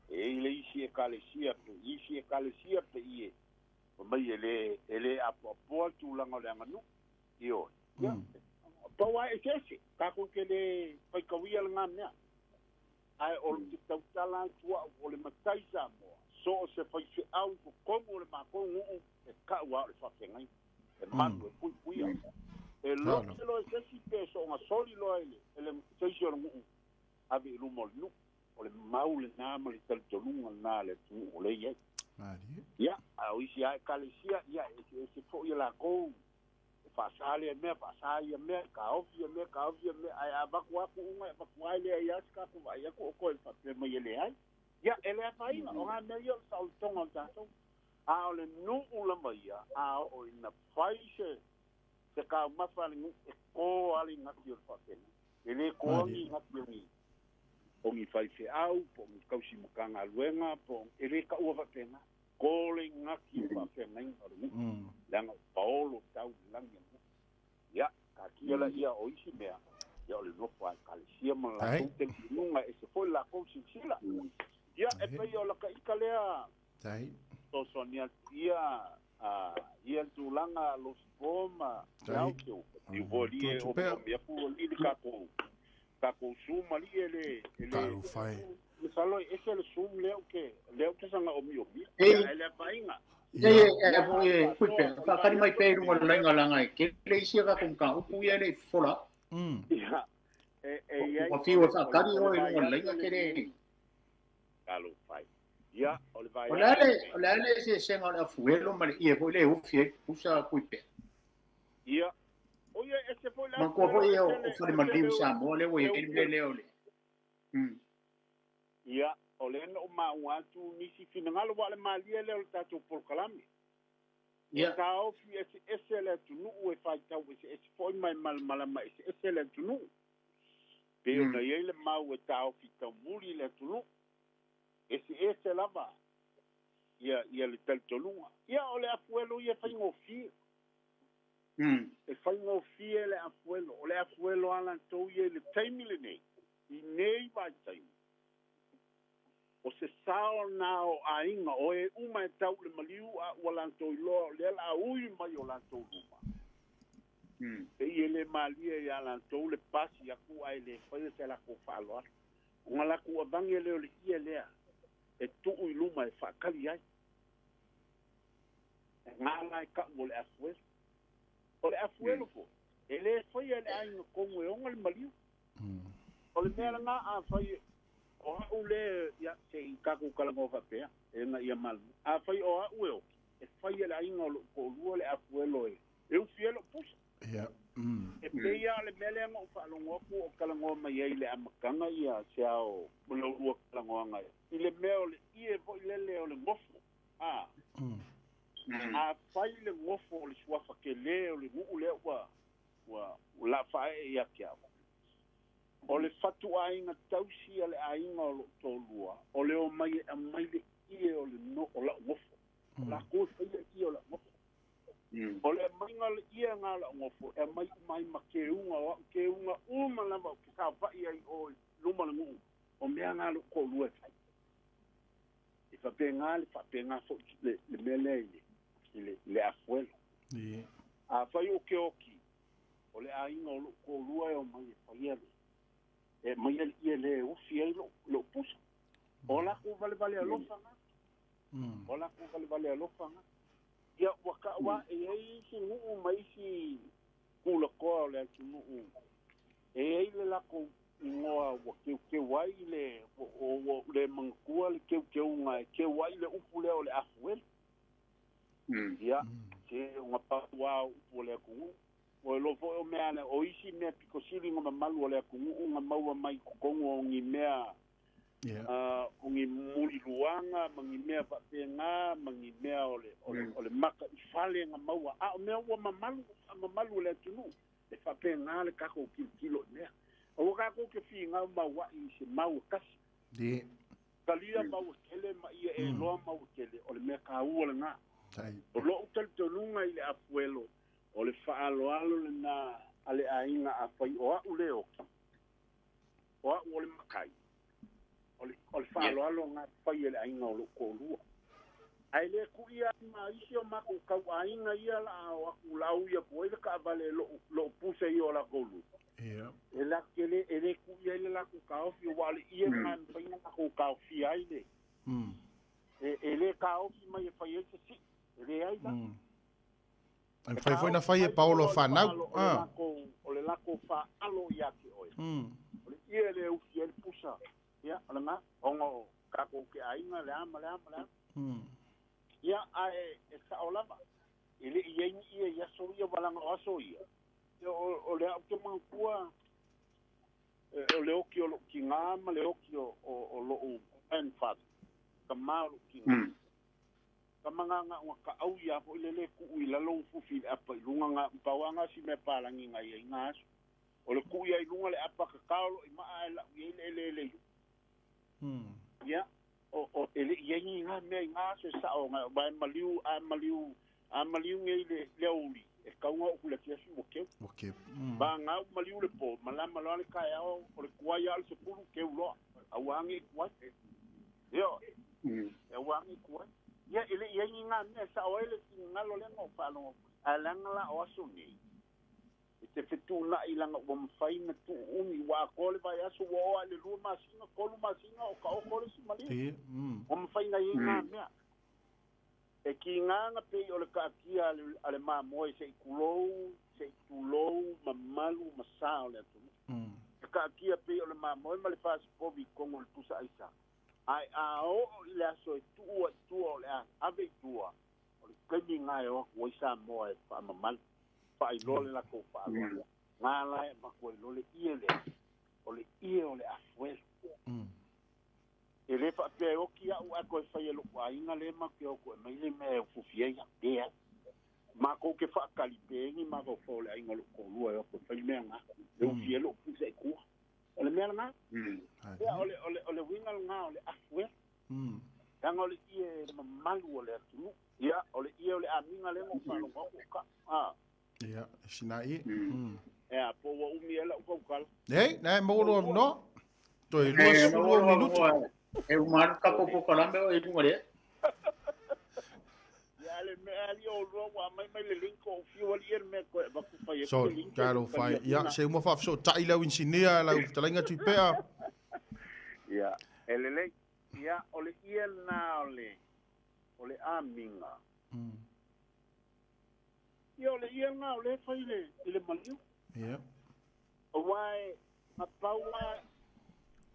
E i ai le isi Ekalesia pe isi Ekalesia pe i e fai mai e le e le apoapoa le tulaga o le aganuu. Ioe. Ia, pau lava e eseese, tatou te le faitauia lena mea. Ae o te tautala atu a'u o le matai Samoa, so o se faifeau i totonu o le matou nuu e ka'u a o le faafeagaiga. E malu e puipuia. E lote loa e se isi pe soona soli loa e le e le se isi o le nuu ave i luma o le nuu. O le mau lenā ma le talitonuga lenā a le atunuu o lea e i ai. Ia, a o isi lava Ekalesia, ia e eseese foi a lakou e faasā lea mea, faasā ia mea, taofi ia mea, taofi ia mea, ae a avatu lava tuuga e avatu lava e leai lava se tatou vaai atu o toe faapea mai e leai. Ia, e le afaina, o ngā mea ia o le saolotoga o tatou. A o le nuu lava ia, a oo ina fai se se taumafa a le nuu, e tō lava le igati o le faafeagaiga. E le toa ni igati o ni o ni faifeau, po o ni tausi matagaluega, po o e le taua faapena. Tō le igati o faafeagaiga o le nuu, leaga o paolo tau i le lagi a le nuu. Ia, taatia laia o isi mea, ia o le nofo a Ekalesia ma le latou talitonuga, e ese foi le lakou silasila. Ia, e pei o lata ita lea fesoasoani atu ia a ia tulaga alofi po ma te ao ke o i foi alii e omiomi atu alii le tatou tatou Zoom alii e le e le masalo e ese le Zoom lea ou te lea ou te saga omiomia ia e le afaina. Ia e foi e pui pe faakali mai pea i luga o le laina laga e tele isi a tatou mataupu ia e le i fofola atu. Ia e e i ai Ua fiu e faakali oe i luga o le laina ke le Talofa e. Ia, o le O le ale, o le ale se senga o le afuelo ma le ie foi le ufi e pusa kui pe. Ia. O ia e se foi la. Ma kua foi o fale maliu Samoa le ua i le le o le. Ia, o le no maunga atu nisi finagalo wa le malia le o le tatou polokalame. Ia. Ka ofi e ese le atunuu e faitau e ese foi mai malamalama e ese le atunuu. Pe ona iai le mau e taofi taumuli le atunuu. Ese ese lava ia ia le talitonuga. Ia o le afuelo ia faigofie. E faigofie le afuelo. O le afuelo a latou ia i le taimi lenei. I nei vaitaimi. O se sao na o aiga o e uma e tau le maliu a ua latou iloa o lea la ui mai o latou luma. E ia le malia ia latou le pasi aku ai le faia se lakou faaaloalo. O nga lakou avangi le o le ia lea e tuu i luma e faakali ai. E ngā lai kau o le afuelo. O le afuelo foi, e le faia le aiga kongo e onga le maliu. O le mea langa a fai o au le ia se i kaku kalango faapea e na ia malu. A fai o au e oki, e fai le aiga o lo ko'olua le afuelo e. E ufi e lo pusa. Ia. E peia le mea lea na ou faalogo atu o talanoa mai ai le amataga ia se ao o le lua talanoaga i le mea o le ie foi lele o le gofo. A. A fai le gofo o le suafa kelē o le nuu lea ua ua la faaee ia te au. O le fatuaiga tausi a le aiga o loo toalua, o le omai e aumai le ie o le no o lau gofo. O lakou e faia le ie o lau gofo. O le aumaiga o le ie ga o lau gofo, e aumai uma ai ma keuga o au keuga uma lava ou te saofa'i ai o i luma o le nuu, o mea ga lou toalua e fai. E faapegā le faapegā fo'i le le mea lea i le i le le afuelo. A fai o ke oki, o le aiga o lou toalua e omai e faia le e aumai le ie le ufi ai lou pusa. O lakou valevale alofa ga. O lakou valevale alofa ga. Ia ua ta'u e ai isi nuu ma isi kulakoa o le atunuu. E ai le lakou igoa ua keukeu ai le o ua le manatua le keukeuga e keu ai le upu lea o le afuelo. Ia, se o pau lava o upu o le atunuu. O e loa foi o mea ale o isi mea pito sili na mamalu o le atunuu na maua mai totonu o ni mea o ni muliluaga ma ni mea faapegā ma ni mea o le o le o le maka i fale na maua a o mea ua mamalu mamalu o le atunuu e faapegā le tatou tilotilo i mea. Aua tatou te figau maua'i i se mau e kasi. Talia mau e tele ma ia e loa mau e tele o le mea taua lagā. O lo'u talitonuga i le afuelo o le faaaloalo lenā a le aiga a fai o a'u le oki, o a'u o le matai, o le o le faaaloalo gā fai e le aiga o lo'u toalua. Ae le ku'ia ai ma isi o matou tauaiga ia la o atu lau ia atu ai le taavale lo'u lo'u pusa ia o latou luma. E la te le e le ku'ia ai le latou taofi uaʻa o le ie lagā e mafai ona latou taofia ai le e e le taofi mai e fai ai se si'i e leai la. E mafai foi ona fai e paolo fanau. O le lakou faaalo ia te oe. O le ie le ufi ai le pusa. Ia, o lagā, ona o tatou te aiga le a ma le a ma le a. Ia, ae e sa'o lava, e le'i i ai ni ie i aso ia valaga o aso ia. Ia, o le au te manatua, o le oki o lo'u tigā ma le oki o lo'u grandfather, tamā o lo'u tigā. Tama gā ga'u ga ka'au ia fo'i lele ku'u i lalo ufufi i le apa i luga gā pau a gā si mea palagi ga iai gā aso. O le ku'u ia i luga le apa kakao lo'o i ma'a ae la'u i ai le eleele i uka. Ia, o e le'i i ai ni gā mea i gā aso e sa'o ga vae maliu a maliu a maliu nei le le aoauli e kau ga o'u le afiafi ua keu. Ua keu. Vagā ua maliu le pō, malama loa le taeao o le tuai a o le 10 keu loa. Auā nei tuai. Ioe. E auā nei tuai. Ia e le'i i ai ni gā mea e sa'o ai le finagalo lea na ou faalogo atu ai. Ae leaga la o aso nei, e te fetuuna'i laga ua mafai na tuuumi ua atoa le vaiaso ua oo ae le 2 masina, 3 masina o taoto le isi maliu. Ua mafai na i ai gā mea. E kigā na pei o le kaatia a le mamoe se'i tulou, se'i tulou mamalu ma sa o le atunuu. E kaatia pei o le mamoe ma le fasipovi i totonu o le pusa aisa. Ai a o i le aso e tuua i tua o le a ave i tua o le taimi lena e o atu ai Samoa e faamamalu faailoa le latou faaaloalo na la e avatu ai loa le ie lea o le ie o le afuelu. E le faapea e oti au ae toe fai e lo'u aiga lea matou te o atu e aumai le mea e ufufi ai au. Leai. Matou te faatali pe ni mafaufau o le aiga o lo'u toalua e o atu e fai le mea lena. E ufi ai lo'u pusa i tua. O le mea lena. Ia, o le, o le, o le uiga lena o le afuelu. Leaga o le ie mamalu o le atunuu. Ia, o le ie o le amiga lea na ou faalogo atu o ta'u. A. Ia, e sina ie. Ea, po ua umi ai la'u tautala. Leai, na e maua lou avanoa. Toe 22 minuti. E uma atu tatou polokalame o i luga lea. Ia, le mea ali o lua ua aumai mai le link o fiu ali le mea toe avatu fai atu le Sorry, link. talofa e. Ia, se uma faafesootai lau inisinia, lau fetalaiga Tuipea. Ia, e lelei. Ia, o le ie lena o le o le amiga. Ia, o le ie lena o lea e fai i le i le maliu. Ia. Aua e na pau lava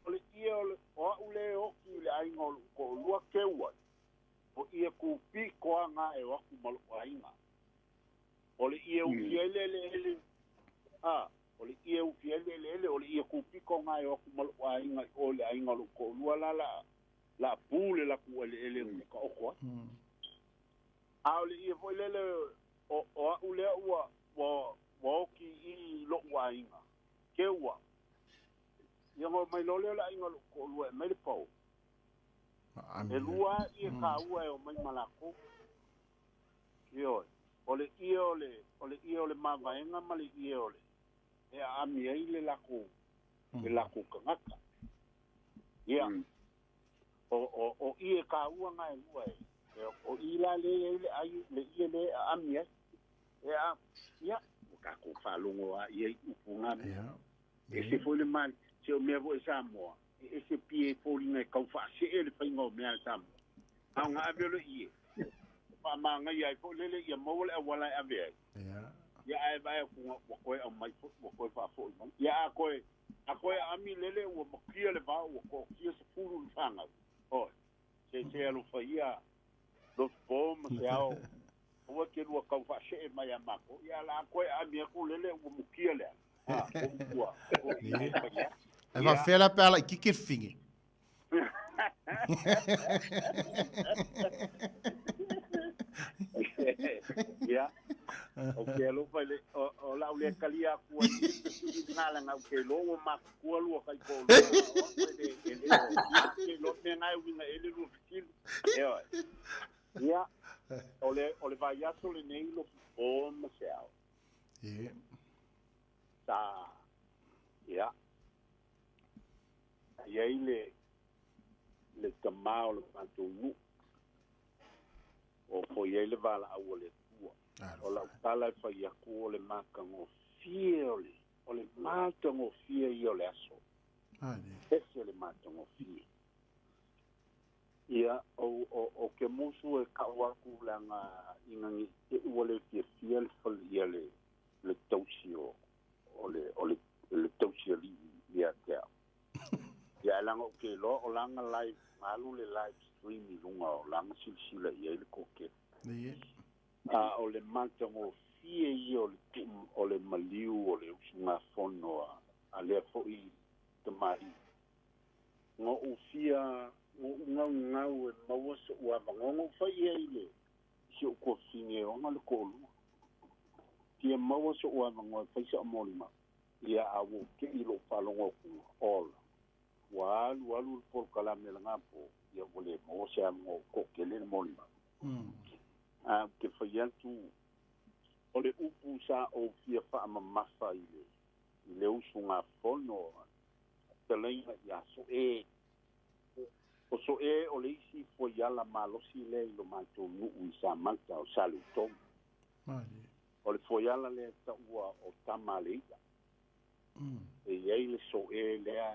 o le ie o le o a'u lea e oti i le aiga o lo'u to'alua keu ai, o ie kūpito lava na e o atu ma lo'u aiga. O le ie ufi ai le eleele, a, o le ie ufi ai le eleele, o le ie kūpito na e o atu ma lo'u aiga i o i le aiga o lo'u to'alua la la la pu le latou eleele e taoto ai. A o le ie foi lele o o a'u lea ua ua ua oti i lo'u aiga, keu a'u. Ia ona omai loa lea o le aiga o lo'u to'alua e aumai le pao. E lua lava ie taua e omai ma latou. Ioe. O le ie o le o le ie o le mavaega ma le ie o le e aami ai le latou le latou tagata. Ia. O o o ie taua na e lua e o i la lea e i ai le ai le ie lea e aami ai. E a ia ua tatou faalogo lava i ai i upu na mea. E ese foi le mali se o mea foi a Samoa e ese pia e foliga e tau faasee le faiga o mea a Samoa. A o na ave o le ie e faamagaia ai foi lele ia maua le auala e ave ai. Ia ae vaai atu ua toe aumai foi ua toe faafoi mai. Ia a toe a toe aami lele ua makia le vao ua toatia 10 le fanau. Oi. Se se alofa ia lotopo ma se ao aua e te lua tau faasee mai ia matou. Ia la a toe aami atu lele ua mukia le ala. A, o ua o i e fai ai. Ae faapefea la pe a laitiiti le fine? Ia, ou te alofa i le, o, o lau lea talia atu ai i le fesili lena leaga ou te iloa ua matutua lua taitoalua a o au e le, e le o, ia, ou te iloa le mea lena e uiga i ai le lua fesili. Ioe. Ia, o le, o le vaiaso lenei Lofipo ma Seao. Ia. Sa, ia, sa i ai le, le tamā o le matou nuu, o foi ai le valaau a le Atua. O lau tala e fai atu o le matagofie o le, o le matagofie ia o le aso. Ese le matagofie. Ia, o, o, o ke musu e ka'u atu leaga ina ne i te i ua le fiafia le fale, ia le, le tausi o, o le, o le, le tausi alii ia te au. Ia ae leaga ou te iloa o lana live, na alu le live stream i luga o lana silasila i ai le toatele. A o le matagofie ia o le tuu o le maliu o le usugafono a, a lea foi tamalii. Na ou fia, na ou gaugau e maua so'u avanoa, na ou fai i ai i le, i si ou tuafafine e ona le toalua. Fia maua so'u avanoa e fai sa'u molimau. Ia, a ua ou te'i i lo'u faalogo atu, ola, ua alu alu le polokalame lena po, ia ua le maua se avanoa ua toatele le molimau. A ou te fai atu, o le upu sa ou fia faamamafa i le, i le usugafono a fetalaiga ia So'e. O So'e o le isi fuaiala malosi lea i lo matou nuu i Samata o Saleutonu. O le fuaiala lea e taua o tama a le i'a. E i ai le So'e lea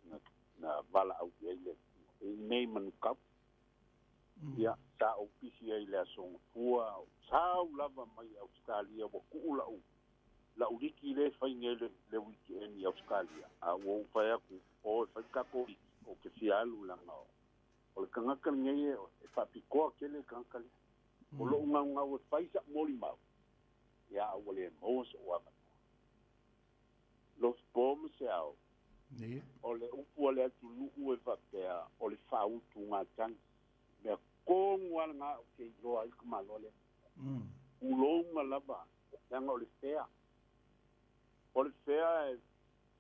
na, na valaau i ai le Atua. E i nei Manukau. Ia, sa ou pisi ai i le Aso Gafua, sau lava mai Ausetalia ua tuu la'u la'u liki lea e fai nei le, le weekend i Ausetalia, a ua ou fai atu, o e fai le tatou liki, ou te fia alu leaga o O le tagata lenei e faapitoa tele le tagata lea. O lou gaugau e fai sa'u molimau, ia a ua lē maua so'u avanoa. Lofipo ma se ao. O le upu a le atunuu e faapea o le faautugatagi. Mea tonu lava lena ou te iloa ai le tamaloa lea. Ulouga lava, leaga o le fea. O le fea e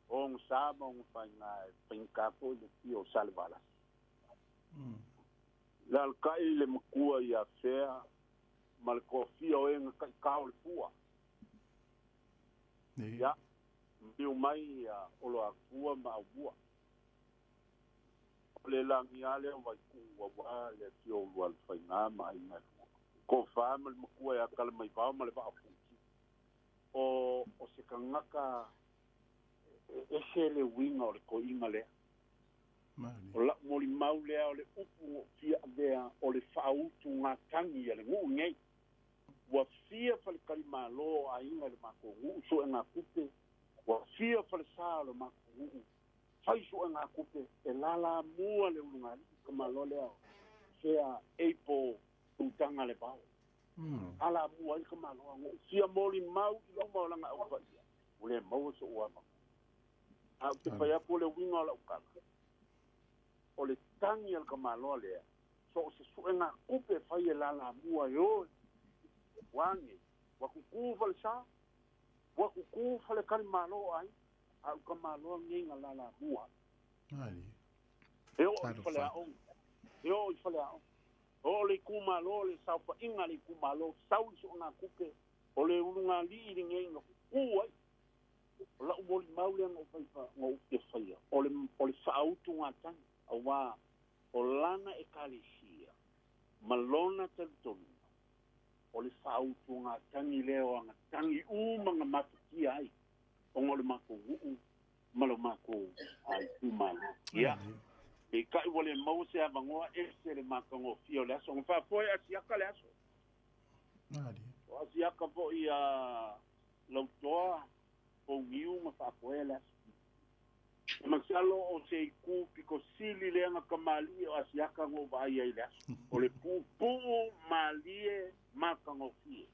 ogosā ma ogofaiga e faigata foi le fia o Salevalasi. Le alaka'i le matua ia Fea ma le toafia o e na ta'itā o le pua. Ia, maliu mai ia Oloatua ma Aumua. O le lagia lea o Vaitu'u auā le afio o Ulualofaiga ma aiga e lua. Tofa ma le matua ia Talamaivao ma le vaa o Fonoti. O, o se tagata e ese le uiga o le toeaina lea. O la'u molimau lea o le upu na ou fia avea o le faautugatagi a le nuu lenei. Ua fia faletalimalo o aiga i le matou nuu suegatupe, ua fia falesā o le matou nuu fai suegatupe e lalamua le ulugalii tamaloa lea o Sea Apo Tutaga le Vao. Alamua ai le tamaloa na ou fia molimau i luma o lana aupaia, ua le maua so'u avanoa. Ae ou te fai atu o le uiga o la'u tala, o le tagi a le tamaloa lea, so o se suegatupe e fai e lalamua e oe, ua age, ua tutū falesā, ua tutū faletalimalo o aiga, a o le tamaloa lenei na lalamua ai. E oo i faleaoga, e oo i faleaoga. O le itumalo, le saofaiga a le itumalo, sau le suegatupe, o le ulugalii lenei na tutū ai. O la'u molimau lea na ou fai na ou fia faia, o le o le faautugatagi, auā o lana ekalesia ma lona talitonuga, o le faautugatagi lea o ana tagi uma na mafatia ai ona o le matou nuu ma lo matou itumalo. Ia, peitai ua le maua se avanoa, ese le matagofie o le aso. Na faafoe Asiata le aso. O Asiata foi a Lautoa, Pouniu ma faafoea le aso. E masalo o se itu pito sili lea na kamali'i o Asiata na ou vaai ai i le aso. O le puupuu malie matagofie.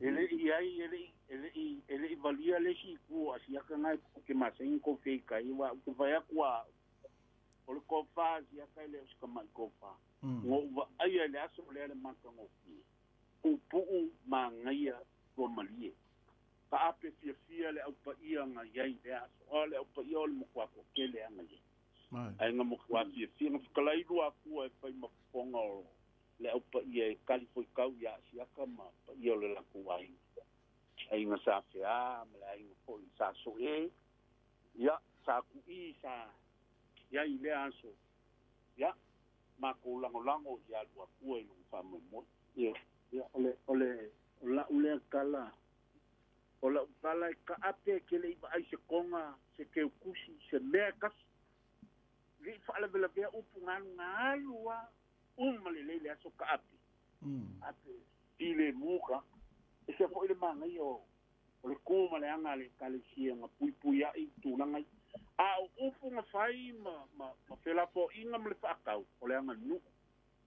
E le i ai, e le i, e le i, e le i valia le isi itu o Asiata na e tou te masani ona tou feita ai, aua ou te fai atu a au, o le tofa a Asiata e le o se tama'i tofa. Na ou vaaia i le aso lea le matagofie. Puupuu manaia tuamalie. Taape fiafia le Au Paia na i ai i lea aso. O le Au Paia o le matua toatele lava na i ai. Ae na matua fiafia, na fetalai lua akua e fai ma fofoga o le Au Paia e tali foitau ia Asiata ma paia o le latou aiga. Aiga sa Feā ma le aiga foi sa Soe, ia, sa Ku'i sa i ai i lea aso. Ia, matou lagolago ia Luakua i lona faamoemoe. Ia, ia, o le, o le, o la'u lea tala, o la'u tala e taape e te le i vaai se toga, se teutusi, se mea e tasi. Le i faalavelavea upu na alu, na alu lava uma lelei le aso taape. Ape filemu ka. Ese foi le manaia o, o le tu ma le aga a le Ekalesia na puipuia'i i tulaga ia. A o upu na fai ma, ma, ma felafoaiga ma le faatau, o le aganuu.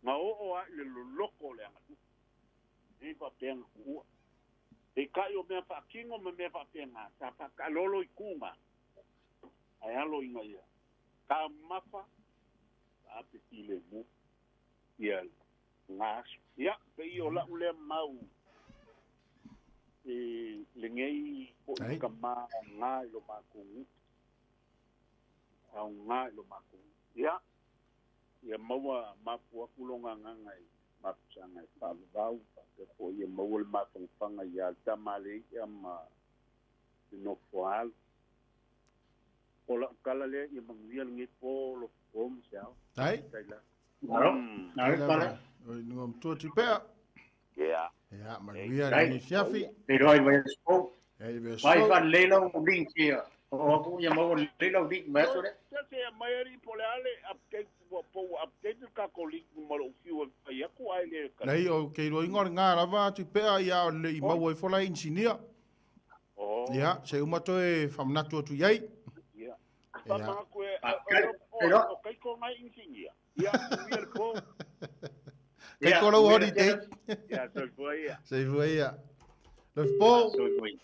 Na oo lava i le loloto o le aganuu. E le faapea na tuua. Peitai o mea faatino ma mea faapena, sa faataalolo i tuga, ae alo ina ia taumafa, taape filemu ia lena aso. Ia, pei o la'u lea mau i lenei fo'i tama aoga i lo matou nuu. Aoga i lo matou nuu. Ia, ia maua mapu atu lona agaga i mapusaga e faavavau, faapea foi ia maua le mafanafana ia le Tamalei'a ma le nofo a alo. O la'u tala lea ia manuia lenei po loto ma se ao. Ai. Faafetai lava. Malo. Malo pale. Oi nunga matua Tupea. Ia. Ia, manuia lenei afiafi. Feiloai mai aso fou. Ia i le aso Mai fou. faalelei lau link ia. Oo atu ia maua lelei lau link mai aso lea. Se se aumai alii po o le a le update ua po ua update le tatou link ma lou fiu e fai atu ae le tali. Leai, o ke iloa ingoa lena lava Tupea, ia o le i maua ifo la engineer. Oh. Ia, se uma toe faamanatu atu i ai. Ia. Ia. Faamanatu e, Faafetai. O Kaiko ngai inisinia. Ia, manuia le po. Kaiko lau holiday. Ia, soifua ia. Soifua ia. Lofi po. Soifua ia.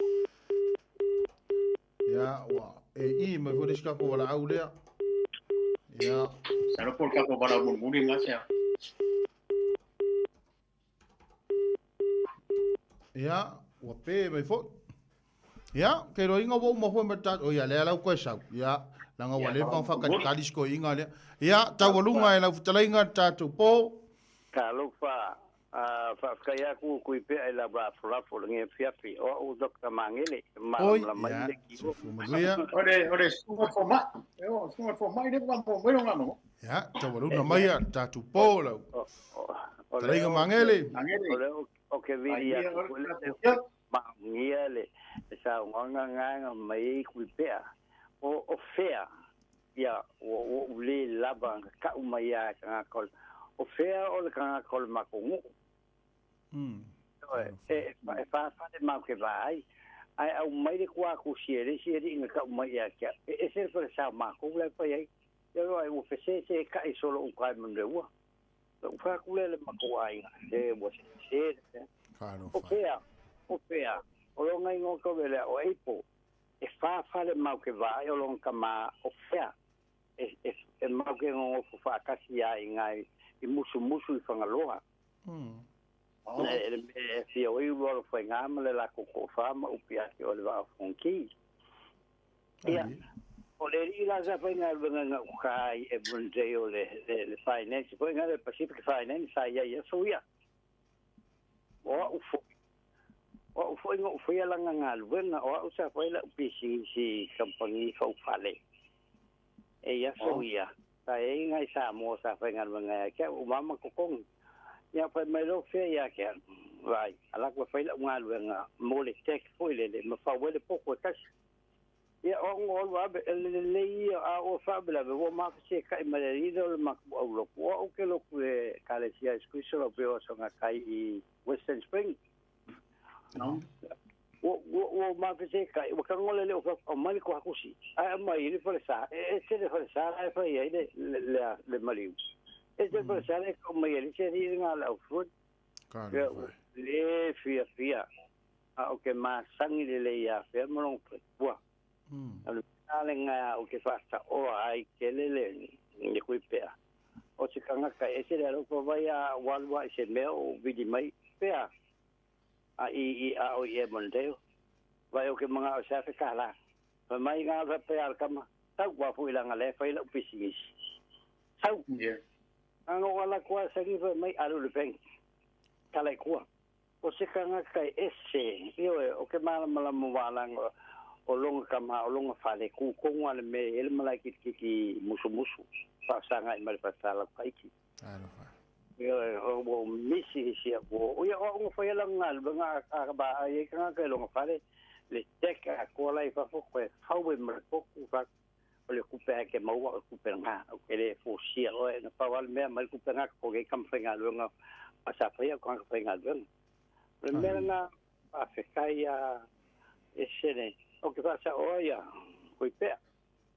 Ia, ua e i mai foi le isi kako valaau lea. Ia. Salo po le kako valaau mulimuli nga sea. Ia, ua pe mai foi. Ia, ke roinga ua uma foi ma tatou. O ia, lea lau koe sau. Ia, langa ua leva ona whakalikali si koe inga lea. Ia, taualuga e lau fetalaiga le tatou po. Talofa, a faafetai aku kui pea i lau lafolafo le nghe fiafi o au Dr. Mangele Oi, malamalama ia, i le kio. soifua manuia. O le susuga fomai. E o, susuga fomai le wha mo mai longa no. Ia, taualuga mai a le tatou po lau. O le Fetalaiga o Mangele. Mangele. o le o ke vili Ai, aku o le le tatou ia. maungia le saunoaga gaga mai ai kui pea. O fea ia o o le lava ka'u mai a kagaka o fea o le kagaka o le makogu'u. E e fafale mau ke vaai ai au mai le kuakusi e le isi ali'i na ka'u mai ia te a'u e ese le falesā o makou la e fai ai ia loa ua fesese e ka'i solo uka e manu ua la'u fai atu lea le makou aiga se ua sesē le mea o Talofa. fea o fea o loga igoa tauvelea o Eipo e fafale mau ke vaai o loga kamā o fea e e e mau ke gogofo fa'atasi aiga i musumusu i Fagaloa. E le mea e fia oi ua lo faigā ma le lakou to'afā ma upi ake o le vaa o Fonoti. Ia, o le alii la sa faigaluega ga'uta ai e Monday o le le finance foi ga le Pacific Finance sa iai aso ia. O a'u fo'i, o a'u fo'i ga'u faia laga galuega, o a'u sa fai la'u pisinisi kampani faufale. E i aso ia, sa iai gai Samoa sa faigaluega ai ke a'u umama totogi. Ia fai mai loa fea ia ke a'u, vai, alaku e fai la'u galuega mo le tax foi lele ma fau ai le poko e kasi. Ia o a'u alu ave e le lelei ia a ua faavelave ua mafaseka'i ma le alii lea o le matou aulotu. O a'u ke lotu e Ekalesia Iesu Keriso lau pea o asogakai i Western Spring. Ua ua ua mafaseka'i ua tago le leo fai aumai le toakusi ae aumai i le falesā e ese le falesā la e fai ai le le le maliu. Ese le falesā le ka'u mai ai le isi alii lena o le aufue. Ia Talofa. lē fiafia a o ke masagi lelei ia fea ma lona faletua. O le mea lena o ke fa'asa'oa ai tele le le kui pea. O se tagata e ese le alofa vai a ua alu a'i se mea o vili mai pea a i i a o i e Mondeo. Vai o ke maga'o se afe kālā. Fai mai ngā faapea a le tama, sau ua fo'i laga lea e fai la'u pisinisi. Sau. Aga o ala kua sagi fai mai alu i le bank. Tala i kua. O se tagata e ese, ioe, o ke malamalama wālanga o longa kama, o longa fale, ku konga le me, ele malai kitikiti musumusu, whaasanga i mare whaasala kaiki. Talofa. Ioe, o o misi hisi a kua. O ia o unga whai ala ngā, nga a ba a ye kanga ke longa fale, le tek a kua lai whafo, koe whau e mare poku, wha, o le kupe a ke maua o kupe ngā, o ke le fōsia oe, na pau ale mea mai le kupe ngā, ko ke kama whai ngā luenga, a sa whai a kanga whai ngā luenga. O le mea lena faafetai a e sene o ke faasa'oa ia koe pea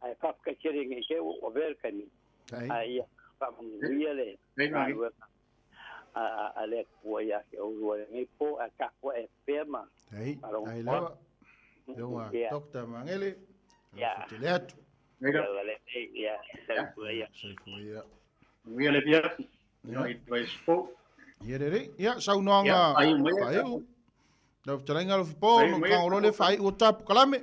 ae faafetai tele nei te ua avea le taimi ae ia faamanuia le galuega a le Atua ia te oulua i lenei po ae tapua'i pea ma Ai, ai faalogologo lava. Leoga atu. Ia Doctor Mangele, ia alofa tele atu. ia lelei ia soifua ia. Soifua ia. Manuia le afiafi. Ia. I le vaiaso fou. Ia lelei. Ia, saunoaga faaiu. Lau fetalaiga Alofipo, ona ou tago loa lea faaiu o tapu kalame.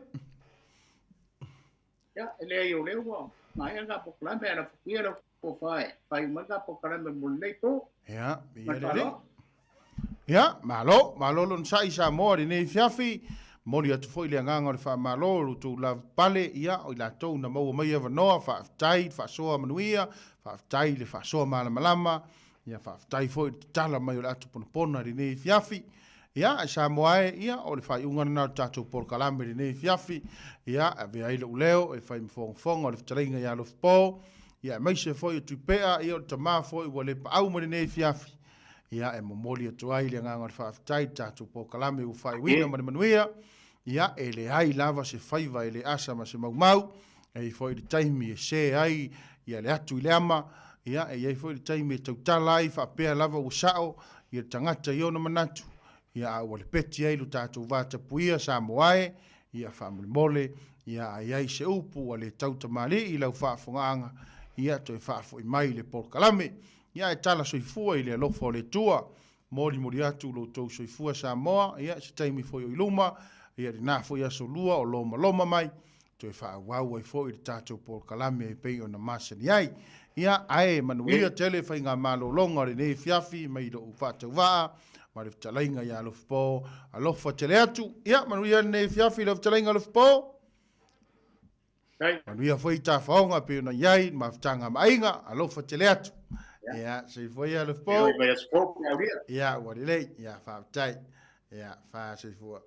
Ia, e leai o lea ua maea lena polokalame, ae lafo atu ia lau tofa e faaiu mai lena polokalame mo lenei po. Ia, ia lelei. Ia, malo, malo lona sa'i Samoa i lenei afiafi. Momoli atu foi le agaga o le faamalo i lo outou lava pale, ia, o i latou na maua mai avanoa, faafetai i le faasoa manuia, faafetai i le faasoa malamalama, ia, faafetai foi i le tatala mai o le ato ponapona i lenei afiafi. Ia, e Samoa e, ia, o le faaiuga lena o le tatou polokalame i lenei afiafi, ia, e avea ai lou leo e fai ma fogafoga o le fetalaiga ia Alofipo, ia, aemaise foi o Tuipea, ia, o le tama foi ua le paau mai lenei afiafi, ia, e momoli atu ai le agaga o le faafetai i le tatou polokalame ua faaiuina ma le manuia, ia, e leai lava se faiva e le asa ma se maumau, e i ai foi le taimi e se ai, ia le atu i le ama, ia, e i ai foi le taimi e tautala ai faapea lava ua sa'o ia le tagata i ona manatu, ia, a ua lepeti ai lo tatou vatapuia Samoa e, ia, faamolemole, ia, a i ai se upu ua le tautamalii i lau faafofogaaga, ia, toe faafoi mai le polokalame. Ia, ae tala soifua i le alofa o le Atua. Molimoli atu lo outou soifua Samoa, ia, se taimi foi o i luma, ia, lena foi aso lua o lomaloma mai, toe faaauau ai foi le tatou polokalame e pei ona masani ai. Ia, ae manuia tele faigamalologa o lenei afiafi mai lou faatauvaa ma le fetalaiga ia Alofipo. Alofa tele atu. Ia, manuia lenei afiafi lau fetalaiga Alofipo. Manuia foi tafaoga e pei ona i ai le mafutaga ma aiga. Alofa tele atu. Ia, soifua ia Alofipo. Ia, ua lelei. Ia, faafetai. Ia, fa soifua.